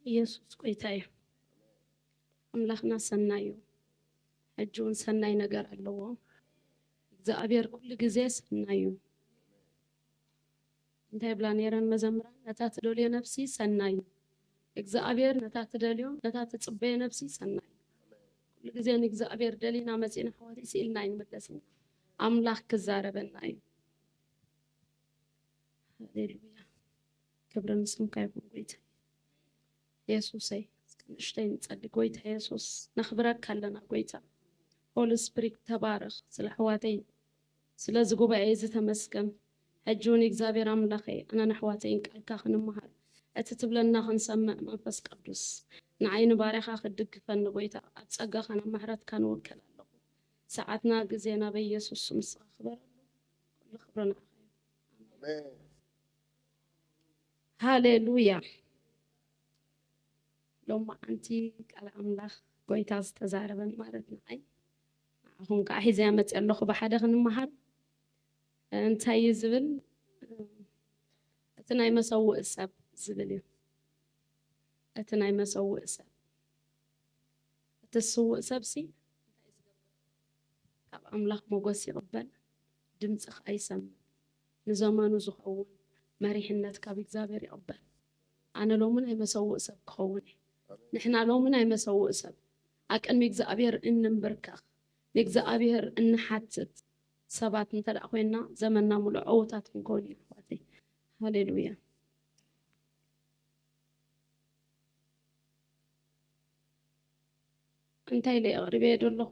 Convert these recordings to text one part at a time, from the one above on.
ኢየሱስ ጎይታ እዩ። ኣምላኽና ሰናይ እዩ። ሕጂ እውን ሰናይ ነገር ኣለዎ። እግዚኣብሔር ኩሉ ግዜ ሰናይ እዩ። እንታይ ይብላ ነይረን መዘምራን? ነታ ትደልዮ ነፍሲ ሰናይ እዩ። እግዚኣብሔር ነታ ትደልዮ፣ ነታ ትጽበዮ ነፍሲ ሰናይ እዩ። ኩሉ ግዜ ንእግዚኣብሔር ደሊና መጺእና ኣሕዋተይ ስኢልና ኣይንምለስን ኢና። ኣምላኽ ክዛረበና እዩ። ሃሌሉያ። ክብሪ ንስምካ ይኹን ጎይታ። የሱሰይ፣ እስከ ንእሽተይ ንጸሊ። ጎይታ የሱስ፣ ነኽብረካ ኣለና ጎይታ። ሆሊ ስፕሪት ተባረኽ። ስለ ኣሕዋተይ፣ ስለዚ ጉባኤ እዚ ተመስገን። ሕጂ እውን እግዚኣብሔር ኣምላኸይ፣ ኣነን ኣሕዋተይን ቃልካ ክንመሃር፣ እቲ ትብለና ክንሰምዕ መንፈስ ቅዱስ፣ ንዓይ ንባርያኻ ክትድግፈኒ ጎይታ፣ ኣብ ጸጋኻን ኣብ ምሕረትካን እውከል ኣለኹ። ሰዓትና ግዜና በኢየሱስ ስም ንስኻ ክበረሉ። ኩሉ ክብሪ ንዓኻ እዩ። ኣሜን። ሃሌሉያ። ሎማዓንቲ ቃል ኣምላኽ ጎይታ ዝተዛረበን ማለት ንዓይ፣ ንዓኹም ከዓ ሒዘያ መፅእ ኣለኹ ብሓደ ክንመሃር። እንታይ እዩ ዝብል? እቲ ናይ መሰውእ ሰብ ዝብል እዩ። እቲ ናይ መሰውእ ሰብ፣ እቲ ስውእ ሰብሲ እንታይ ዝገብር? ካብ ኣምላኽ ሞገስ ይቕበል፣ ድምፂ ኸዓ ይሰምዕ። ንዘመኑ ዝኸውን መሪሕነት ካብ እግዚኣብሔር ይቕበል። ኣነ ሎሚ ናይ መሰውእ ሰብ ክኸውን እየ። ንሕና ሎሚ ናይ መሰውእ ሰብ፣ ኣብ ቅድሚ እግዚኣብሔር እንንብርከኽ፣ ንእግዚኣብሔር እንሓትት ሰባት እንተ ደኣ ኮይንና፣ ዘመንና ሙሉእ ዕዉታት ክንከውን ኢና ኣሕዋተይ። ሃሌሉያ። እንታይ ኢለ ኣቕሪበዮ ዘለኹ?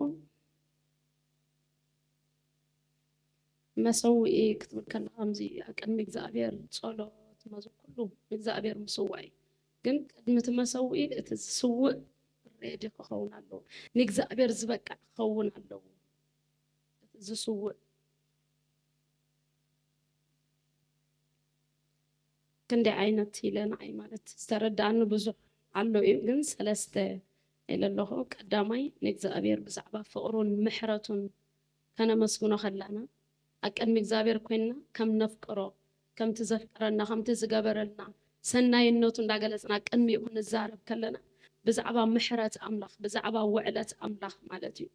መሰውኢ ክትብል ከላ፣ ከምዚ ኣብ ቅድሚ እግዚኣብሔር ጸሎት፣ መዝ-፣ ኩሉ ንእግዚኣብሔር ምስዋእ እዩ። ግን ቅድሚ እቲ መሰውኢ እቲ ዝስውእ ሬዲ ክኸውን ኣለዎ። ንእግዚኣብሔር ዝበቅዕ ክኸውን ኣለዎ። እቲ ዝስውእ ክንደይ ዓይነት ኢለ ንዓይ ማለት ዝተረዳኣኒ ብዙሕ ኣሎ እዩ፣ ግን ሰለስተ ኢለ ኣለኹ። ቀዳማይ ንእግዚኣብሔር ብዛዕባ ፍቕሩን ምሕረቱን ከነመስግኖ ከለና፣ ኣብ ቅድሚ እግዚኣብሔር ኮይንና ከም ነፍቅሮ፣ ከምቲ ዘፍቀረና፣ ከምቲ ዝገበረልና፣ ሰናይነቱ እንዳገለጽና ቅድሚኡ ክንዛረብ ከለና፣ ብዛዕባ ምሕረት ኣምላኽ፣ ብዛዕባ ውዕለት ኣምላኽ ማለት እዩ።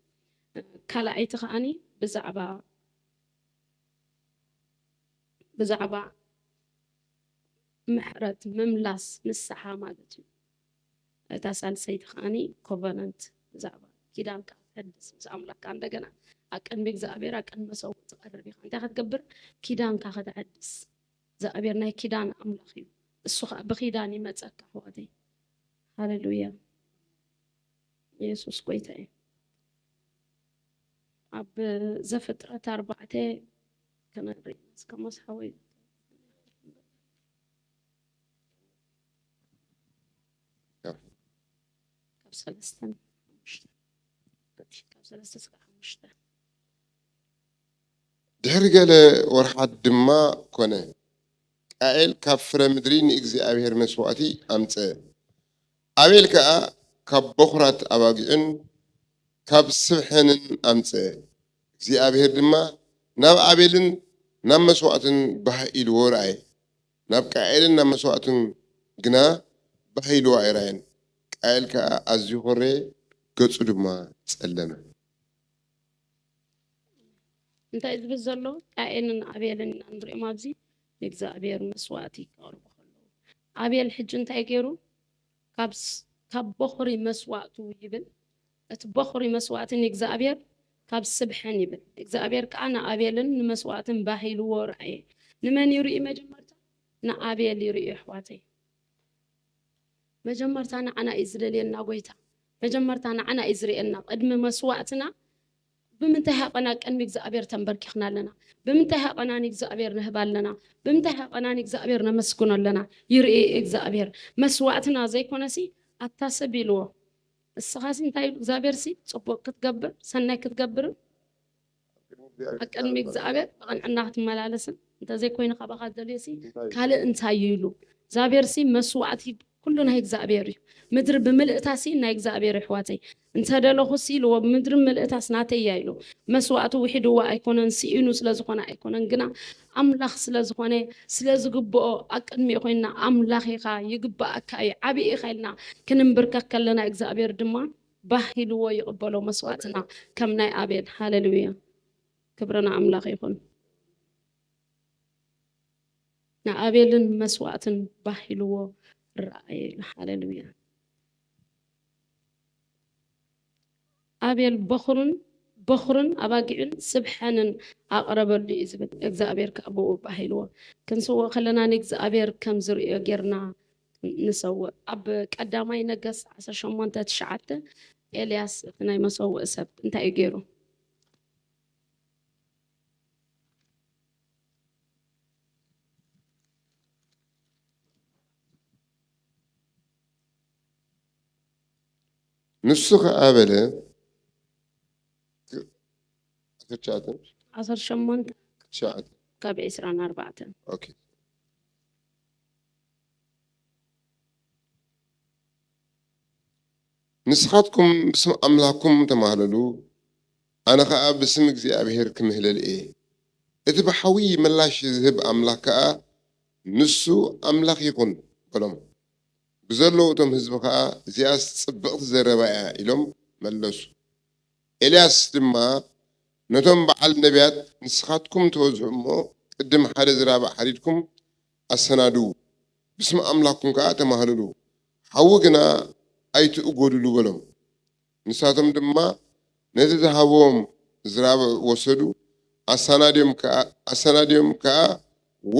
ካልኣይቲ ከዓኒ ብዛዕባ፣ ብዛዕባ ምሕረት፣ ምምላስ፣ ንስሓ ማለት እዩ። እታ ሳልሰይቲ ከዓኒ ኮቨናንት፣ ብዛዕባ ኪዳንካ ክትሕድስ ምስ ኣምላኽካ እንደገና ኣብ ቅድሚ እግዚኣብሔር፣ ኣብ ቅድሚ መሰውእ ትቐርብ ኢኻ። እንታይ ክትገብር? ኪዳንካ ከተሐድስ። እግዚኣብሔር ናይ ኪዳን ኣምላኽ እዩ። እሱ ኸዓ ብኪዳን ይመጸካ ኣሕዋተይ። ሃሌሉያ። የሱስ ጎይታ እዩ። ኣብ ዘፍጥረት ኣርባዕተ ከነርኢ እስከ መስሓወይ። ካብ ሰለስተን ሓሙሽተ። ካብ ሰለስተ እስከ ሓሙሽተ። ድሕሪ ገለ ወርሓት ድማ ኮነ፣ ቃኤል ካብ ፍረ ምድሪ ንእግዚኣብሔር መስዋእቲ ኣምጽአ። ኣቤል ከኣ ካብ በኹራት ኣባጊዑን ካብ ስብሐንን ኣምጽአ። እግዚኣብሔር ድማ ናብ ኣቤልን ናብ መስዋእቱን ባህ ኢልዎ ረኣየ፣ ናብ ቃኤልን ናብ መስዋእቱን ግና ባህ ኢልዎ ኣይረኣየን። ቃኤል ከኣ ኣዝዩ ኾረየ፣ ገጹ ድማ ጸለመ። እንታይ ዝብል ዘሎ? ቃኤልን ኣቤልን ኢና ንሪኦም ኣብዚ። ንእግዚኣብሔር መስዋእቲ ከቕርቡ ከለዉ፣ ኣቤል ሕጂ እንታይ ገይሩ? ካብ ስ-፣ ካብ በኹሪ መስዋእቱ ይብል። እቲ በኹሪ መስዋእቲ ንእግዚኣብሔር ካብ ስብሐን ይብል። እግዚኣብሔር ከኣ ንኣቤልን ንመስዋእትን ባህ ኢልዎ ረኣየ። ንመን ይርኢ መጀመርታ? ንኣቤል ይርኢ፣ ኣሕዋተይ። መጀመርታ ንዓና እዩ ዝደልየና ጎይታ። መጀመርታ ንዓና እዩ ዝርእየና። ቅድሚ መስዋእትና ብምንታይ ሃቐና ቅድሚ እግዚኣብሔር ተንበርኪኽና ኣለና? ብምንታይ ሃቐና ንእግዚኣብሔር ንህብ ኣለና? ብምንታይ ሃቐና ንእግዚኣብሔር ነመስግኖ ኣለና? ይርኢ እግዚኣብሔር። መስዋእትና ዘይኮነሲ ኣታ ሰብ ኢልዎ። እስኻሲ እንታይ ኢሉ እግዚኣብሔርሲ? ጽቡቕ ክትገብር፣ ሰናይ ክትገብርን ኣብ ቅድሚ እግዚኣብሔር ብቕንዕና ክትመላለስን፣ እንተዘይኮይኑ ካባኻ ዝደልዮሲ ካልእ እንታይ እዩ ኢሉ? እግዚኣብሔርሲ መስዋእቲ ኩሉ ናይ እግዚኣብሔር እዩ። ምድሪ ብምልእታሲ ናይ እግዚኣብሔር፣ ኣሕዋተይ። እንተደለኹሲ ኢልዎ፣ ምድሪ ምልእታስ ናተይ እያ ኢሉ። መስዋእቱ ውሒድዎ ኣይኮነን፣ ስኢኑ ስለ ዝኾነ ኣይኮነን፣ ግና ኣምላኽ ስለ ዝኾነ፣ ስለ ዝግብኦ ኣብ ቅድሚኡ ኮይንና፣ ኣምላኽ ኢኻ፣ ይግብኣካ እዩ፣ ዓብዪ ኢኻ ኢልና ክንንብርከክ ከለና፣ እግዚኣብሔር ድማ ባህ ኢልዎ ይቕበሎ መስዋእትና፣ ከም ናይ ኣቤል። ሃሌሉያ! ክብሪ ንኣምላኽ ይኹን። ንኣቤልን መስዋእትን ባህ ኢልዎ ረኣየ ኢሉ። ሃሌሉያ! ኣቤል በኹሩን፣ በኹርን ኣባጊዑን ስብሐንን ኣቕረበሉ እዩ ዝብል። እግዚኣብሔር ከኣ ብኡ ባህ ኢልዎ። ክንስውእ ከለና ንእግዚኣብሔር ከም ዝርእዮ ጌርና ንሰውእ። ኣብ ቀዳማይ ነገስት ዓሰርተ ሸሞንተ ትሽዓተ፣ ኤልያስ እቲ ናይ መሰውእ ሰብ እንታይ እዩ ገይሩ? ንሱ ኸዓ በለ፣ ዓሰርተ ትሽዓተ፣ ዓሰርተ ሸሞንተ፣ ትሽዓተ፣ ካብ ዕስራን ኣርባዕተን። ኦኬ። ንስኻትኩም ብስም ኣምላኽኩም ተማህለሉ፣ ኣነ ኸኣ ብስም እግዚኣብሔር ክምህለል እየ። እቲ ብሓዊ ምላሽ ዝህብ ኣምላኽ ከኣ ንሱ ኣምላኽ ይኹን በሎም። ብዘለዉ እቶም ህዝቢ ኸኣ እዚኣስ ጽብቕቲ ዘረባ እያ ኢሎም መለሱ። ኤልያስ ድማ ነቶም በዓል ነቢያት ንስኻትኩም ተወዝሑ እሞ ቅድም ሓደ ዝራብ ሓሪድኩም ኣሰናድዉ፣ ብስም ኣምላኽኩም ከኣ ተማህለሉ፣ ሓዊ ግና ኣይትእጎድሉ በሎም። ንሳቶም ድማ ነቲ ዝሃብዎም ዝራብ ወሰዱ። ኣሰናድዮም ከኣ ኣሰናድዮም ከኣ ዎ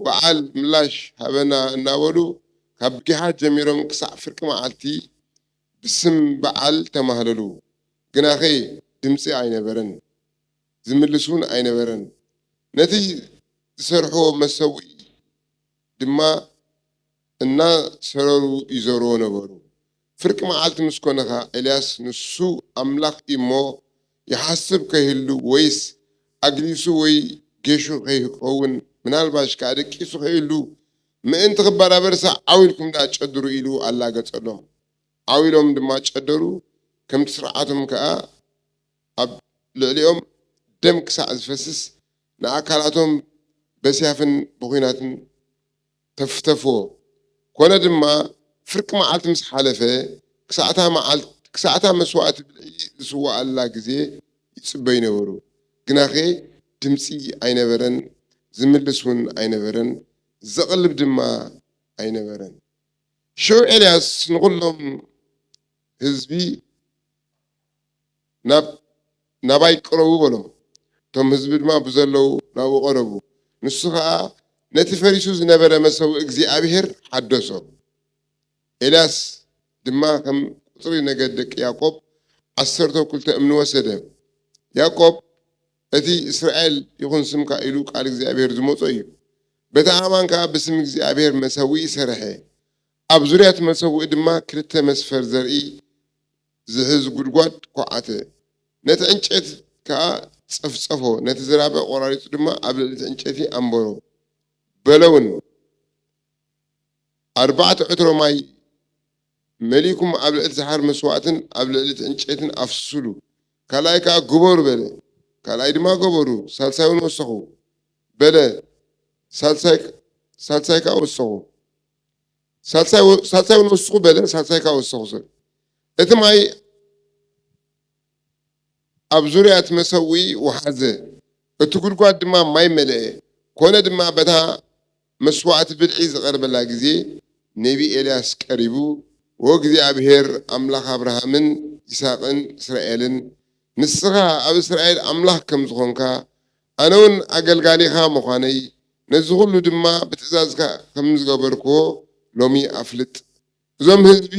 በዓል ምላሽ ሃበና እናበሉ ካብ ጊሓት ጀሚሮም ክሳዕ ፍርቂ መዓልቲ ብስም በዓል ተማህለሉ። ግናኸ ድምጺ ኣይነበረን፣ ዝምልስ እውን ኣይነበረን። ነቲ ዝሰርሕዎ መሰውኢ ድማ እናሰረሩ ይዞርዎ ነበሩ። ፍርቂ መዓልቲ ምስ ኮነ ኸኣ ኤልያስ ንሱ ኣምላኽ እዩ እሞ ይሓስብ ከይህሉ ወይስ ኣግሊሱ ወይ ጌሹ ከይኸውን ምናልባሽ ከኣ ደቂሱ ከይህሉ ምእንቲ ክበራበርሳ ዓው ኢልኩም ደኣ ጨድሩ ኢሉ ኣላገጸሎም። ዓው ኢሎም ድማ ጨደሩ። ከምቲ ስርዓቶም ከኣ ኣብ ልዕሊኦም ደም ክሳዕ ዝፈስስ ንኣካላቶም በስያፍን ብኹናትን ተፍተፍዎ። ኮነ ድማ ፍርቂ መዓልቲ ምስ ሓለፈ ክሳዕታ መዓልት ክሳዕታ መስዋእቲ ብልዒ ዝስዋኣላ ግዜ ይጽበዩ ነበሩ። ግናኸ ድምጺ ኣይነበረን፣ ዝምልስ እውን ኣይነበረን፣ ዘቕልብ ድማ ኣይነበረን። ሽዑ ኤልያስ ንኹሎም ህዝቢ ናብ ናባይ ቅረቡ በሎም። እቶም ህዝቢ ድማ ብዘለዉ ናብኡ ቀረቡ። ንሱ ኸኣ ነቲ ፈሪሱ ዝነበረ መሰውኢ እግዚኣብሔር ሓደሶ። ኤልያስ ድማ ከም ቁጽሪ ነገድ ደቂ ያዕቆብ ዓሰርተ ክልተ እምኒ ወሰደ። ያዕቆብ እቲ እስራኤል ይኹን ስምካ ኢሉ ቃል እግዚኣብሔር ዝመጾ እዩ። በቲ ኣእማን ከኣ ብስም እግዚኣብሔር መሰውኢ ሰርሐ። ኣብ ዙርያ እቲ መሰውኢ ድማ ክልተ መስፈር ዘርኢ ዝሕዝ ጉድጓድ ኳዓተ። ነቲ ዕንጨት ከኣ ጸፍጸፎ፣ ነቲ ዝራበ ቈራሪጹ ድማ ኣብ ልዕሊ እቲ ዕንጨቲ ኣንበሮ። በለ እውን፣ ኣርባዕተ ዕትሮ ማይ መሊእኩም ኣብ ልዕሊ ዝሓር መስዋእትን ኣብ ልዕሊ እቲ ዕንጨትን ኣፍስሱሉ። ካልኣይ ከኣ ግበሩ በለ። ካልኣይ ድማ ገበሩ። ሳልሳይ እውን ወሰኹ በለ። ሳልሳይ ሳልሳይ ከኣ ወሰኹ። ሳልሳይ ወ- ሳልሳይ እውን ወስኹ በለ። ሳልሳይ ከኣ ወሰኹ። ሰብ እቲ ማይ ኣብ ዙርያ እቲ መሰውኢ ወሓዘ፣ እቲ ጉድጓድ ድማ ማይ መለአ። ኮነ ድማ በታ መስዋእቲ ብልዒ ዝቐርበላ ግዜ ነቢ ኤልያስ ቀሪቡ፣ ወእግዚኣብሔር ኣምላኽ ኣብርሃምን ይስሐቅን እስራኤልን ንስኻ ኣብ እስራኤል ኣምላኽ ከም ዝኾንካ ኣነ እውን ኣገልጋሊኻ ምዃነይ ነዚ ኹሉ ድማ ብትእዛዝካ ከም ዝገበርክዎ ሎሚ ኣፍልጥ። እዞም ህዝቢ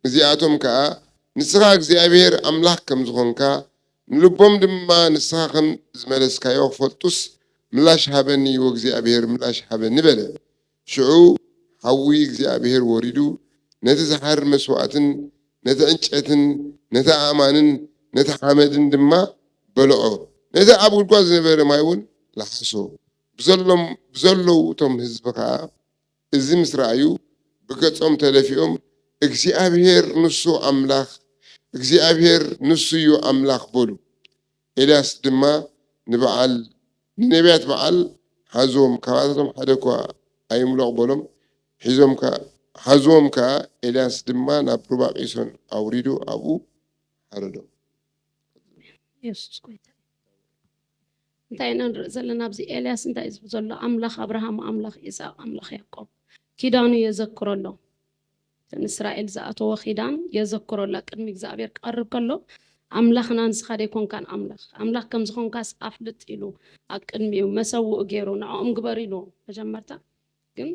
እዚኣቶም ከኣ ንስኻ እግዚኣብሔር ኣምላኽ ከም ዝኾንካ ንልቦም ድማ ንስኻ ከም ዝመለስካዮ ክፈልጡስ ምላሽ ሃበኒ ወእግዚኣብሔር ምላሽ ሃበኒ በለ። ሽዑ ሓዊ እግዚኣብሔር ወሪዱ ነቲ ዝሓርድ መስዋእትን ነቲ ዕንጨትን ነቲ ኣእማንን ነቲ ሓመድን ድማ በልዖ። ነቲ ኣብ ጉድጓድ ዝነበረ ማይ እውን ለሓሶ። ብዘሎም ብዘለዉ እቶም ህዝቢ ከኣ እዚ ምስ ረኣዩ ብገጾም ተደፊኦም እግዚኣብሔር ንሱ ኣምላኽ፣ እግዚኣብሔር ንሱ እዩ ኣምላኽ በሉ። ኤልያስ ድማ ንበዓል ንነቢያት በዓል ሓዝዎም፣ ካባታቶም ሓደ እኳ ኣይምለቕ በሎም። ሒዞም ከ- ሓዝዎም ከኣ ኤልያስ ድማ ናብ ሩባ ቂሶን ኣውሪዱ ኣብኡ ሓረዶም። የሱስ ጎይታ እዩ። እንታይ ኢና ንርኢ ዘለና ኣብዚ? ኤልያስ እንታይ ዝብል ዘሎ? ኣምላኽ ኣብርሃም፣ ኣምላኽ ኢሳቅ፣ ኣምላኽ ያዕቆብ ኪዳኑ የዘክረሎም። ንእስራኤል ዝኣተወ ኪዳን የዘክረላ ቅድሚ እግዚኣብሔር ክቐርብ ከሎ ኣምላኽና ንስኻ ደይኮንካን ኣምላኽ ኣምላኽ ከም ዝኾንካስ ኣፍልጥ ኢሉ ኣብ ቅድሚኡ መሰውእ ገይሩ ንዕኦም ግበር ኢልዎ። መጀመርታ ግን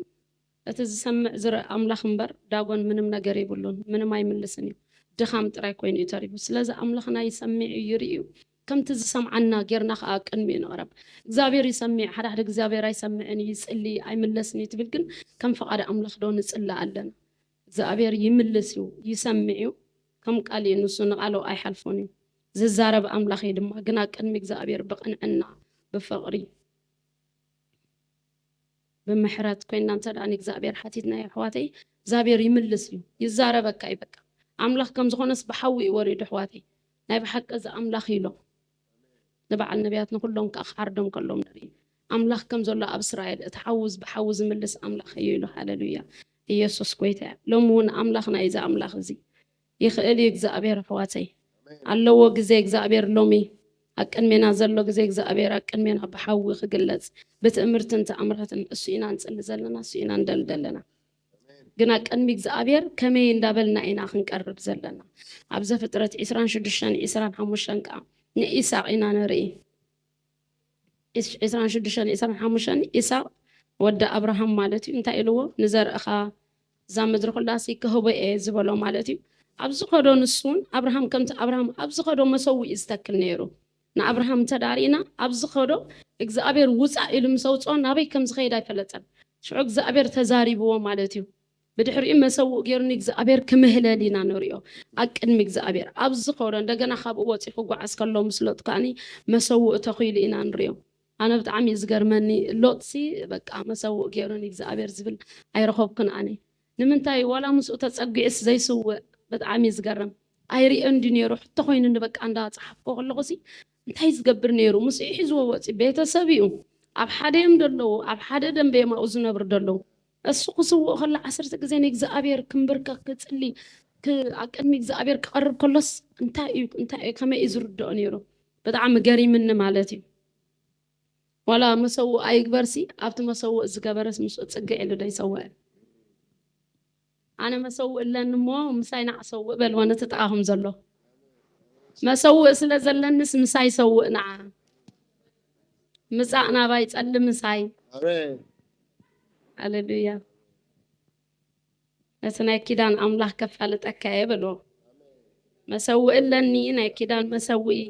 እቲ ዝሰምዕ ዝርኢ ኣምላኽ እምበር ዳጎን ምንም ነገር የብሉን፣ ምንም ኣይምልስን እዩ። ድኻም ጥራይ ኮይኑ እዩ ተሪፉ። ስለዚ ኣምላኽና ይሰምዕ እዩ፣ ይርኢ እዩ። ከምቲ ዝሰምዓና ጌርና ከዓ ቅድሚኡ ንቕረብ። እግዚኣብሔር ይሰምዕ፣ ሓደ ሓደ እግዚኣብሔር ኣይሰምዕን እዩ፣ ይጽሊ ኣይምለስን እዩ ትብል። ግን ከም ፈቓድ ኣምላኽ ዶ ንጽሊ ኣለና? እግዚኣብሔር ይምልስ እዩ፣ ይሰምዕ እዩ። ከም ቃል እዩ፣ ንሱ ንቓሉ ኣይሓልፎን እዩ። ዝዛረብ ኣምላኽ እዩ ድማ። ግና ቅድሚ እግዚኣብሔር ብቕንዕና፣ ብፍቕሪ፣ ብምሕረት ኮይንና እንተ ደኣ ንእግዚኣብሔር ሓቲትና፣ ኣሕዋተይ፣ እግዚኣብሔር ይምልስ እዩ፣ ይዛረበካ እዩ። በቃ ኣምላኽ ከም ዝኾነስ ብሓዊ እዩ ወሪዱ፣ ኣሕዋተይ። ናይ ብሓቂ እዚ ኣምላኽ እዩ ኢሎም ንበዓል ነቢያት ንኹሎም ከዓ ክሓርዶም ከሎም ንርኢ። ኣምላኽ ከም ዘሎ ኣብ እስራኤል እቲ ሓዊ ብሓዊ ዝምልስ ኣምላኽ እዩ ኢሉ። ሃሌሉያ። ኢየሱስ ጎይታ እዩ። ሎሚ እውን ኣምላኽና እዩ እዚ ኣምላኽ እዚ። ይኽእል እዩ እግዚኣብሔር ኣሕዋተይ። ኣለዎ ግዜ እግዚኣብሔር ሎሚ ኣብ ቅድሜና ዘሎ ግዜ እግዚኣብሔር ኣብ ቅድሜና ብሓዊ ክግለጽ ብትእምርትን ተኣምራትን እሱ ኢና ንጽሊ ዘለና፣ እሱ ኢና ንደሊ ዘለና። ግና ቅድሚ እግዚኣብሔር ከመይ እንዳበልና ኢና ክንቀርብ ዘለና? ኣብ ዘፍጥረት ዕስራን ሽዱሽተን ዕስራን ሓሙሽተን ከዓ ንኢሳቅ ኢና ንርኢ። ዕስራን ሽዱሽተን ዕስራን ሓሙሽተን ኢሳቅ ወዲ ኣብርሃም ማለት እዩ። እንታይ ኢልዎ? ንዘርእኻ እዛ ምድሪ ኩላሲ ክህቦ እየ ዝበሎ ማለት እዩ። ኣብ ዝኸዶ ንሱ እውን ኣብርሃም ከምቲ ኣብርሃም ኣብ ዝኸዶ መሰውኢ ዝተክል ነይሩ። ንኣብርሃም እንተዳሪእና ኣብ ዝኸዶ እግዚኣብሔር ውፃእ ኢሉ ምስ ኣውፅኦ ናበይ ከም ዝኸይድ ኣይፈለጠን። ሽዑ እግዚኣብሔር ተዛሪብዎ ማለት እዩ። ብድሕሪኡ መሰውእ ገይሩ ንእግዚኣብሔር ክምህለል ኢና ንሪኦ። ኣብ ቅድሚ እግዚኣብሔር ኣብ ዝኸዶ እንደገና ካብኡ ወፂኡ ክጓዓዝ ከሎ ምስ ሎጥ ከዓኒ መሰውእ ተኺሉ ኢና ንሪኦ። ኣነ ብጣዕሚ እዩ ዝገርመኒ። ሎጥሲ በቃ መሰውእ ገይሩ ንእግዚኣብሔር ዝብል ኣይረኸብኩን ኣነ። ንምንታይ ዋላ ምስኡ ተፀጊዑስ ዘይስውእ? ብጣዕሚ እዩ ዝገርም። ኣይሪኦ እንዲ ነይሩ ሕቶ ኮይኑኒ በቃ እንዳ ፀሓፍኮ ከለኹሲ እንታይ ዝገብር ነይሩ? ምስኡ ሒዝዎ ወፂ ቤተሰብ እዩ። ኣብ ሓደ እዮም ደለዉ፣ ኣብ ሓደ ደንበ እዮም ኣብኡ ዝነብሩ ደለዉ። እሱ ክስውእ ከሎ ዓሰርተ ግዜ ንእግዚኣብሔር ክምብርከክ ክፅሊ ኣብ ቅድሚ እግዚኣብሔር ክቐርብ ከሎስ እንታይ እዩ እንታይ እዩ ከመይ እዩ ዝርድኦ ነይሩ? ብጣዕሚ ገሪምኒ ማለት እዩ። ዋላ መሰውእ ኣይግበርሲ ኣብቲ መሰውእ ዝገበረስ ምስኡ ፅግዕ ኢሉ ዶ ይሰውእ? ኣነ መሰውእ ኣለኒ እሞ ምሳይ ንዓ ሰውእ በልዎ ነቲ ጥቓኹም ዘሎ። መሰውእ ስለ ዘለንስ ምሳይ ሰውእ ንዓ። ምጻእ ናባይ ጸሊ ምሳይ። ኣሜን። ሃሌሉያ። ነቲ ናይ ኪዳን ኣምላኽ ከፋልጠካ እየ በልዎ። መሰውእ ኣለኒ ናይ ኪዳን መሰውኢ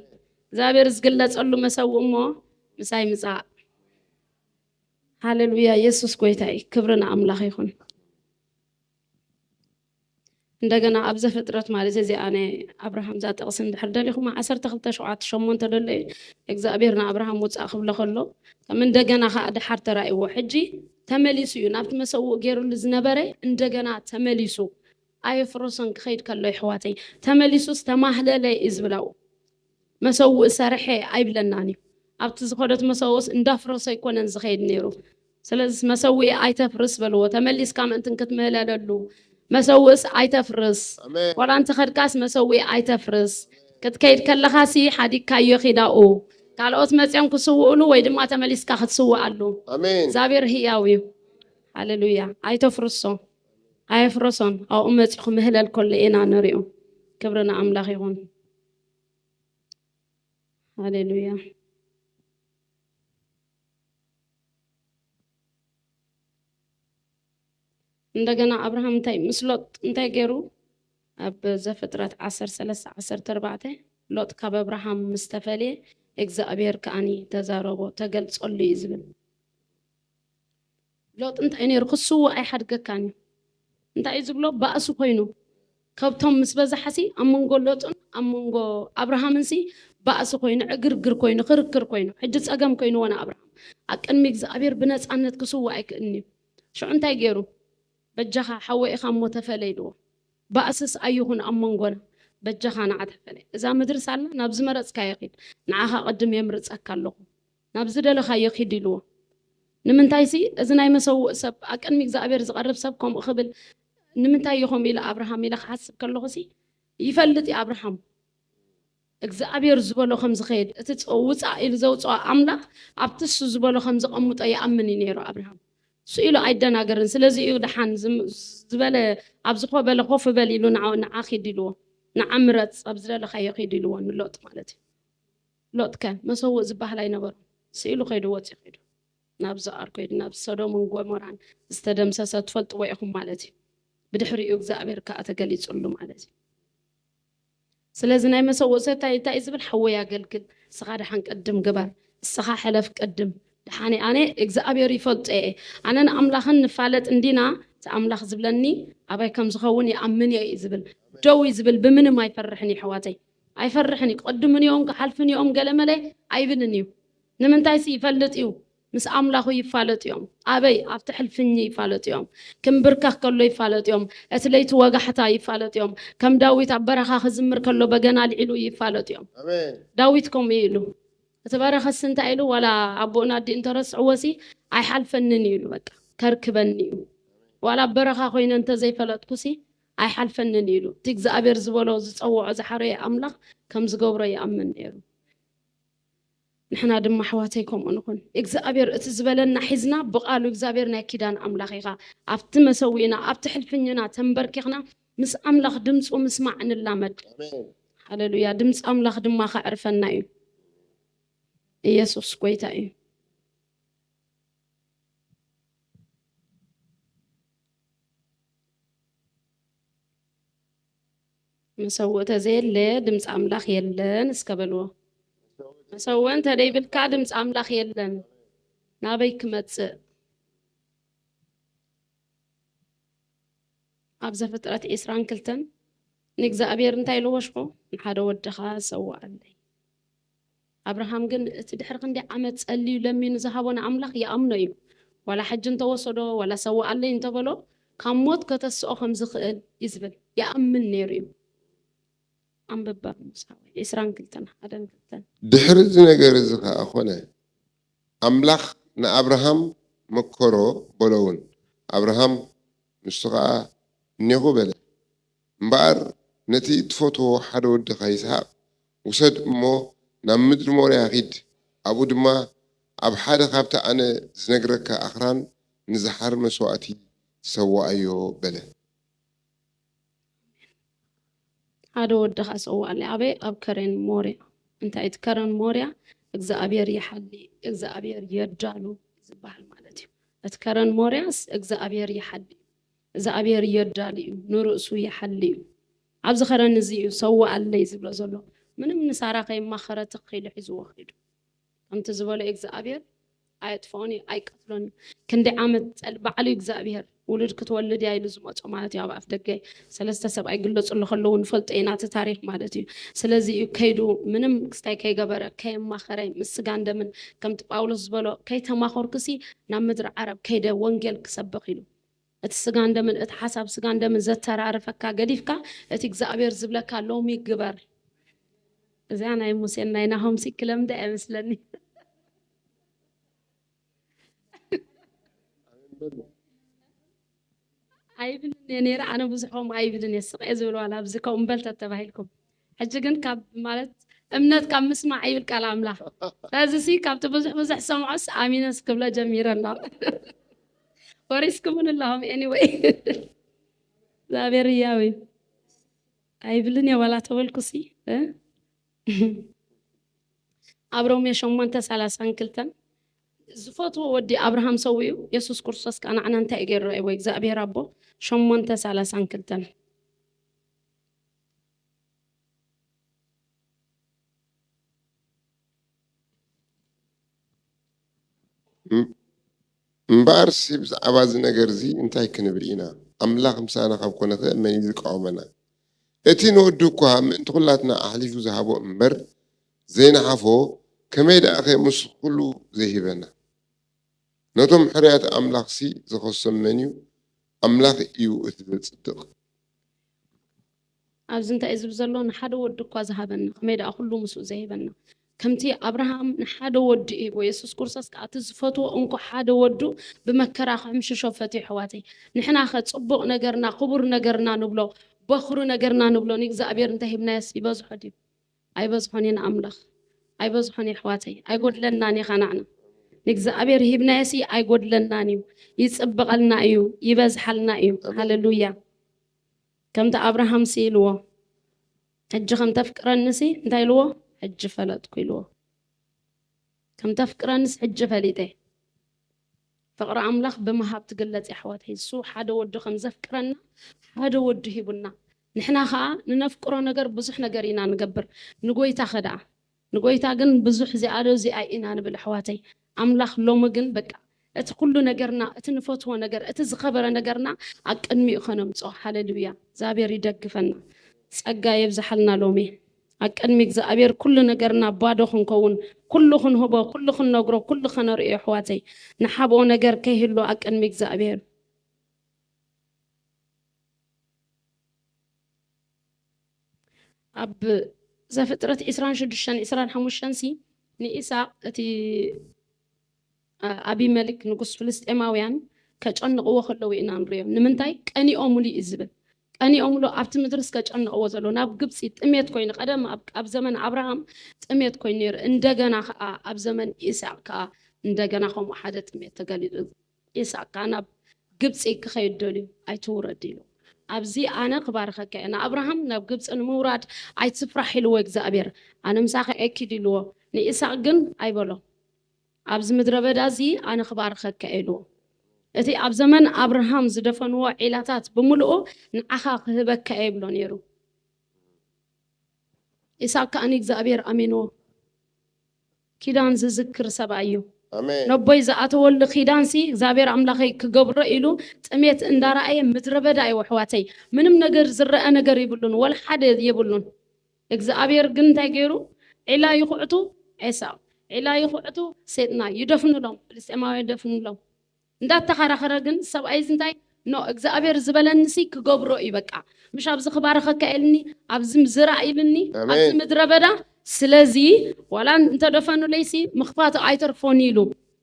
እግዚኣብሔር ዝግለጸሉ መሰውእ እሞ ምሳይ ምጻእ። ሃሌሉያ። የሱስ ጎይታ እዩ። ክብሪ ንኣምላኽ ይኹን። እንደገና ኣብ ዘፍጥረት ማለት እዚኣ ናይ ኣብርሃም እዛ ጥቕሲ እንድሕር ደሊኹም ዓሰርተ ክልተ ሸውዓተ ሸሞንተ ደሎ እዩ እግዚኣብሔር ንኣብርሃም ውፃእ ክብሎ ከሎ ከም እንደገና ከዓ ድሓር ተራእይዎ ሕጂ ተመሊሱ እዩ ናብቲ መሰውእ ገይሩሉ ዝነበረ እንደገና ተመሊሱ ኣየፍረሶን ክኸይድ ከሎ ይሕዋተይ ተመሊሱስ ተማህለለ እዩ ዝብላው መሰውእ ሰርሐ ኣይብለናን እዩ ኣብቲ ዝኸደት መሰውእስ እንዳፍረሶ ኣይኮነን ዝኸይድ ነይሩ ስለዚ መሰውኢ ኣይተፍርስ በልዎ ተመሊስካ ምእንትን ክትምህለለሉ መሰውእስ ኣይተፍርስ ኣሜን። ዋላ እንተኸድካስ መሰውኢ ኣይተፍርስ ክትከይድ ከለኻሲ ሓዲግካዮ ኺዳኡ ካልኦት መፅኦም ክስውእሉ ወይ ድማ ተመሊስካ ክትስውኣሉ ኣሜን። እግዚኣብሔር ህያው እዩ ሃሌሉያ ኣይተፍርሶ ኣየፍረሶን ኣብኡ መፂኹ ምህለል ከሎ ኢና ንሪኦ ክብሪ ንኣምላኽ ይኹን ሃሌሉያ እንደገና ኣብርሃም እንታይ ምስ ሎጥ እንታይ ገይሩ ኣብ ዘፍጥረት ዓሰርተ ሰለስተ ዓሰርተ ኣርባዕተ ሎጥ ካብ ኣብርሃም ምስ ተፈልየ እግዚኣብሔር ከዓኒ ተዛረቦ ተገልጸሉ እዩ ዝብል ሎጥ እንታይ ነይሩ ክስውእ ኣይሓድገካን እዩ እንታይ እዩ ዝብሎ ባእሲ ኮይኑ ከብቶም ምስ በዛሓሲ ኣብ መንጎ ሎጥን ኣብ መንጎ ኣብርሃምንሲ ባእሲ ኮይኑ ዕግርግር ኮይኑ ክርክር ኮይኑ ሕጂ ፀገም ኮይንዎ ንኣብርሃም ኣብ ቅድሚ እግዚኣብሔር ብነፃነት ክስውእ ኣይክእልን እዩ ሽዑ እንታይ ገይሩ በጃኻ ሓወይ ኢኻ እሞ ተፈለ ኢልዎ። ባእስስ ኣይኹን ኣብ መንጎና፣ በጃኻ ንዓ ተፈለ። እዛ ምድሪ ሳላ ናብ ዝመረጽካዮ ኺድ፣ ንዓኻ ቅድም የምርጸካ ኣለኹ። ናብ ዝደለኻዮ ኺድ ኢልዎ። ንምንታይሲ እዚ ናይ መሰውእ ሰብ ኣብ ቅድሚ እግዚኣብሔር ዝቐርብ ሰብ ከምኡ ክብል ንምንታይ እዩ ከምኡ ኢሉ ኣብርሃም ኢለ ክሓስብ ከለኹሲ ይፈልጥ እዩ ኣብርሃም እግዚኣብሔር ዝበሎ ከም ዝኸይድ እቲ ውፃእ ኢሉ ዘውፅኦ ኣምላኽ ኣብቲ እሱ ዝበሎ ከም ዘቐምጦ ይኣምን እዩ ነይሩ ኣብርሃም። እሱ ኢሉ ኣይደናገርን። ስለዚ እዩ ደሓን ዝበለ ኣብ ዝኾበለ ኮፍ በል ኢሉ ንዓ ኪድ ኢልዎ። ንዓ ምረፅ ኣብ ዝደለኻዮ ኪድ ኢልዎ ንሎጥ ማለት እዩ። ሎጥከ መሰውእ ዝበሃል ኣይነበሮም። ስኢሉ ከይዱ ወፂኡ ከይዱ ናብ ዝኣር ከይዱ ናብ ሰዶምን ጎሞራን ዝተደምሰሰ ትፈልጥዎ ኢኹም ማለት እዩ። ብድሕሪኡ እግዚኣብሔር ከዓ ተገሊፅሉ ማለት እዩ። ስለዚ ናይ መሰውእ ሰታይ እንታይ እዩ ዝብል ሓወይ ኣገልግል እስኻ ደሓን ቅድም ግበር እስኻ ሕለፍ ቅድም ደሓነ ኣነ እግዚኣብሔር ይፈልጦ እየ ኣነን ኣምላኽን ንፋለጥ እንዲና እቲ ኣምላኽ ዝብለኒ ኣበይ ከም ዝኸውን ይኣምን እየ እዩ ዝብል። ደው እዩ ዝብል ብምንም ኣይፈርሕን እዩ ኣሕዋተይ። ኣይፈርሕን እዩ ቅድምን እዮም ክሓልፍን እዮም ገለመለ ኣይብልን እዩ። ንምንታይሲ ይፈልጥ እዩ ምስ ኣምላኹ ይፋለጥ እዮም። ኣበይ ኣብቲ ሕልፍኝ ይፋለጥ እዮም። ክምብርከኽ ከሎ ይፋለጥ እዮም። እቲ ለይቲ ወጋሕታ ይፋለጥ እዮም። ከም ዳዊት ኣብ በረኻ ክዝምር ከሎ በገና ልዒሉ ይፋለጥ እዮም። ዳዊት ከምኡ ኢሉ እቲ በረኸስ እንታይ ኢሉ ዋላ ኣቦኡን ኣዲኡ እንተረስዕዎ ሲ ኣይሓልፈንን እዩ ኢሉ በቃ ከርክበኒ እዩ። ዋላ ኣብ በረኻ ኮይነ እንተዘይፈለጥኩ ሲ ኣይሓልፈንን እዩ ኢሉ እቲ እግዚኣብሔር ዝበሎ ዝፀውዖ ዝሓረየ ኣምላኽ ከም ዝገብሮ ይኣምን ነይሩ። ንሕና ድማ ኣሕዋተይ ከምኡ ንኹን እግዚኣብሔር እቲ ዝበለና ሒዝና ብቓሉ እግዚኣብሔር ናይ ኪዳን ኣምላኽ ኢኻ ኣብቲ መሰዊእና ኣብቲ ሕልፍኝና ተንበርኪኽና ምስ ኣምላኽ ድምፁ ምስማዕ ንላመድ። ሃለሉያ ድምፂ ኣምላኽ ድማ ከዕርፈና እዩ። ኢየሱስ ጎይታ እዩ። መሰውእ ተዘየለ ድምፂ ኣምላኽ የለን እስከ በልዎ። መሰውእ እንተደይብልካ ድምፂ ኣምላኽ የለን። ናበይ ክመፅእ? ኣብ ዘፍጥረት ዒስራን ክልተን ንእግዚኣብሔር እንታይ ኢልዎ ሽዑ ንሓደ ወድኻ ሰውኣለይ። ኣብርሃም ግን እቲ ድሕሪ ክንደይ ዓመት ጸልዩ ለሚኑ ዝሃቦ ንኣምላኽ ይኣምኖ እዩ። ዋላ ሕጂ እንተወሰዶ ዋላ ሰውኣለይ እንተበሎ ካብ ሞት ከተስኦ ከም ዝኽእል እዩ ዝብል ይኣምን ነይሩ እዩ። ኣንብባ ሙሳዊ ዒስራን ክልተን ሓደን ክልተን። ድሕሪ እዚ ነገር እዚ ኸኣ ኾነ ኣምላኽ ንኣብርሃም መከሮ በሎ እውን ኣብርሃም ንሱ ኸኣ እኔኹ በለ። እምበኣር ነቲ እትፈትዎ ሓደ ወድኻ ይስሃቅ ውሰድ እሞ ናብ ምድሪ ሞርያ ኺድ፣ ኣብኡ ድማ ኣብ ሓደ ኻብቲ ኣነ ዝነግረካ ኣኽራን ንዝሓር መስዋእቲ ሰውኣዮ በለ። ሓደ ወድኻ ሰውኣለይ ኣበይ ኣብ ከረን ሞርያ እንታይ እቲ ከረን ሞርያ እግዚኣብሔር ይሓሊ እግዚኣብሔር የዳሉ ዝበሃል ማለት እዩ። እቲ ከረን ሞርያስ እግዚኣብሔር ይሓሊ እግዚኣብሔር የዳሉ እዩ ንርእሱ ይሓሊ እዩ። ኣብዚ ከረን እዚ እዩ ሰውኣለይ ዝብሎ ዘሎ። ምንም ንሳራ ከይማኸረ ትኽ ኢሉ ሒዝዎ ኺዱ። ከምቲ ዝበሎ እግዚኣብሔር ኣየጥፍኦን እዩ ኣይቀትሎን እዩ። ክንደይ ዓመት ጸል ባዕሉ እግዚኣብሔር ውሉድ ክትወልድ እያ ኢሉ ዝመጾ ማለት እዩ ኣብ ኣፍ ደገ ሰለስተ ሰብ ኣይግለጹሉ ከለዉ ንፈልጦ ኢና እቲ ታሪክ ማለት እዩ። ስለዚ እዩ ከይዱ ምንም ክስታይ ከይገበረ ከየማኸረ ምስ ስጋን ደምን ከምቲ ጳውሎስ ዝበሎ ከይተማኸርኩሲ ናብ ምድሪ ዓረብ ከይደ ወንጌል ክሰብኽ ኢሉ እቲ ስጋን ደምን እቲ ሓሳብ ስጋን ደምን ዘተራርፈካ ገዲፍካ እቲ እግዚኣብሔር ዝብለካ ሎሚ ግበር። እዚኣ ናይ ሙሴን ናይ ናሆም ሲ ክለምደ እያ መስለኒ። ኣይብልን እየ ነይረ ኣነ ብዙሕ ከምኡ ኣይብልን እየ ስቕ እየ ዝብል ዋላ ኣብዚ ከምኡ በል ተተባሂልኩም ሕጂ ግን ካብ ማለት እምነት ካብ ምስማዕ ይብል ቃል ኣምላኽ። ስለዚ ሲ ካብቲ ብዙሕ ብዙሕ ዝሰምዖስ ኣሚነስ ክብሎ ጀሚረ ኣሎ። ወሪስኩምን ኣለኹም anyway እግዚኣብሔር ህያው እዩ። ኣይብልን እየ ዋላ ተበልኩ ሲ ኣብ ሮሜ ሸሞንተ ሰላሳን ክልተን ዝፈትዎ ወዲ ኣብርሃም ሰው እዩ የሱስ ክርስቶስ ከዓ ንዓና እንታይ ገይሩ ወይ እግዚኣብሔር ኣቦ ሸሞንተ ሰላሳን ክልተን እምበኣርሲ ብዛዕባ እዚ ነገር እዚ እንታይ ክንብል ኢና? ኣምላኽ ምሳና ካብ ኮነ ኸ መን እዩ ዝቃወመና? እቲ ንወዱ እኳ ምእንቲ ኹላትና ኣሕሊፉ ዝሃቦ እምበር ዘይነሓፎ ከመይ ደኣ ኸ ምስ ኹሉ ዘይህበና? ነቶም ሕሩያት ኣምላኽሲ ዝኸሶም መን እዩ? ኣምላኽ እዩ እቲ ዘጽድቕ። ኣብዚ እንታይ እዩ ዝብል ዘሎ? ንሓደ ወዲ እኳ ዝሃበና፣ ከመይ ደኣ ኩሉ ምስኡ ዘይህበና? ከምቲ ኣብርሃም ንሓደ ወዲ ሂቦ፣ የሱስ ክርስቶስ ከኣ እቲ ዝፈትዎ እንኮ ሓደ ወዱ ብመከራ ክሕምሽሾ ፈትዩ። ኣሕዋተይ፣ ንሕና ኸ ጽቡቕ ነገርና፣ ክቡር ነገርና ንብሎ፣ በኹሪ ነገርና ንብሎ ንእግዚኣብሔር እንተሂብናዮስ ይበዝሖ ድዩ? ኣይበዝሖን እዩ ንኣምላኽ። ኣይበዝሖን እዩ ኣሕዋተይ። ኣይጎድለናን እዩ ኻናዕና። ንእግዚኣብሔር ሂብናዮሲ ኣይጎድለናን እዩ። ይጽብቐልና እዩ። ይበዝሓልና እዩ። ሃሌሉያ። ከምቲ ኣብርሃምሲ ኢልዎ፣ ሕጂ ከም ተፍቅረኒሲ እንታይ ኢልዎ? ሕጂ ፈለጥኩ ኢልዎ። ከም ተፍቅረኒስ ሕጂ ፈሊጠ። ፍቕሪ ኣምላኽ ብምሃብ ትግለጽ እያ ኣሕዋተይ። እሱ ሓደ ወዱ ከም ዘፍቅረና ሓደ ወዱ ሂቡና። ንሕና ኸኣ ንነፍቅሮ ነገር ብዙሕ ነገር ኢና ንገብር። ንጎይታ ኸ ደኣ? ንጎይታ ግን ብዙሕ እዚኣ ዶ እዚኣ ኢና ንብል ኣሕዋተይ። ኣምላኽ ሎሚ ግን በቃ እቲ ኩሉ ነገርና፣ እቲ ንፈትዎ ነገር፣ እቲ ዝኸበረ ነገርና ኣብ ቅድሚኡ ኸነምጽኦ። ሃሌሉያ። እግዚኣብሔር ይደግፈና። ጸጋ የብዝሓልና ሎሚ። ኣብ ቅድሚ እግዚኣብሔር ኩሉ ነገርና ባዶ ክንከውን፣ ኩሉ ክንህቦ፣ ኩሉ ክንነግሮ፣ ኩሉ ከነርእዮ ኣሕዋተይ። ንሓብኦ ነገር ከይህሉ ኣብ ቅድሚ እግዚኣብሔር። ኣብ ዘፍጥረት ዕስራን ሽዱሽተን ዕስራን ሓሙሽተን ሲ ንኢሳቅ እቲ፣ አ፣ ኣቢመልክ ንጉስ ፍልስጤማውያን ከጨንቕዎ ከለዉ ኢና ንሪኦ። ንምንታይ? ቀኒኦምሉ እዩ ዝብል። ቀኒኦምሉ ኣብቲ ምድርስ ከጨንቕዎ ዘሎ። ናብ ግብፂ ጥሜት ኮይኑ፣ ቀደም ኣብ፣ ኣብ ዘመን ኣብርሃም ጥሜት ኮይኑ ነይሩ። እንደገና ከዓ ኣብ ዘመን ኢሳቅ ከዓ እንደገና ከምኡ ሓደ ጥሜት ተገሊፁ። ኢሳቅ ከዓ ናብ ግብፂ ክኸይድ ደልዩ፣ ኣይትውረድ ኢሉ። ኣብዚ ኣነ ክባርኸካ እየ። ንኣብርሃም ናብ ግብፂ ንምውራድ ኣይትፍራሕ ኢልዎ እግዚኣብሔር። ኣነ ምሳኻ እየ ኪድ ኢልዎ። ንኢሳቅ ግን ኣይበሎ። ኣብዚ ምድረ በዳ እዚ ኣነ ክባርኸካ እየ ኢልዎ። እቲ ኣብ ዘመን ኣብርሃም ዝደፈንዎ ዒላታት ብምልኡ ንዓኻ ክህበካ እየ ይብሎ ነይሩ። ኢሳቅ ከኣ ንእግዚኣብሔር ኣሚንዎ። ኪዳን ዝዝክር ሰብኣይ እዩ። ኣሜን። ነቦይ ዝኣተወሉ ኪዳንሲ እግዚኣብሔር ኣምላኸይ ክገብሮ ኢሉ ጥሜት እንዳረኣየ ምድረ በዳ እዩ ኣሕዋተይ። ምንም ነገር ዝረአ ነገር ይብሉን፣ ወላ ሓደ የብሉን። እግዚኣብሔር ግን እንታይ ገይሩ? ዒላ ይኹዕቱ ኤሳው፣ ዒላ ይኹዕቱ ሴጥና ይደፍኑሎም፣ ፍልስጤማውያን ይደፍኑሎም። እንዳተኸራኸረ ግን ሰብኣይ እንታይ ኖ እግዚኣብሔር ዝበለንሲ ክገብሮ እዩ። በቃ ምሽ ኣብዚ ክባረኸካ ኢልኒ፣ ኣብዚ ዝራእ ኢልኒ፣ ኣሜን። ኣብዚ ምድረ በዳ። ስለዚ ዋላ እንተደፈኑለይሲ ምኽፋቱ ኣይተርፎን ኢሉ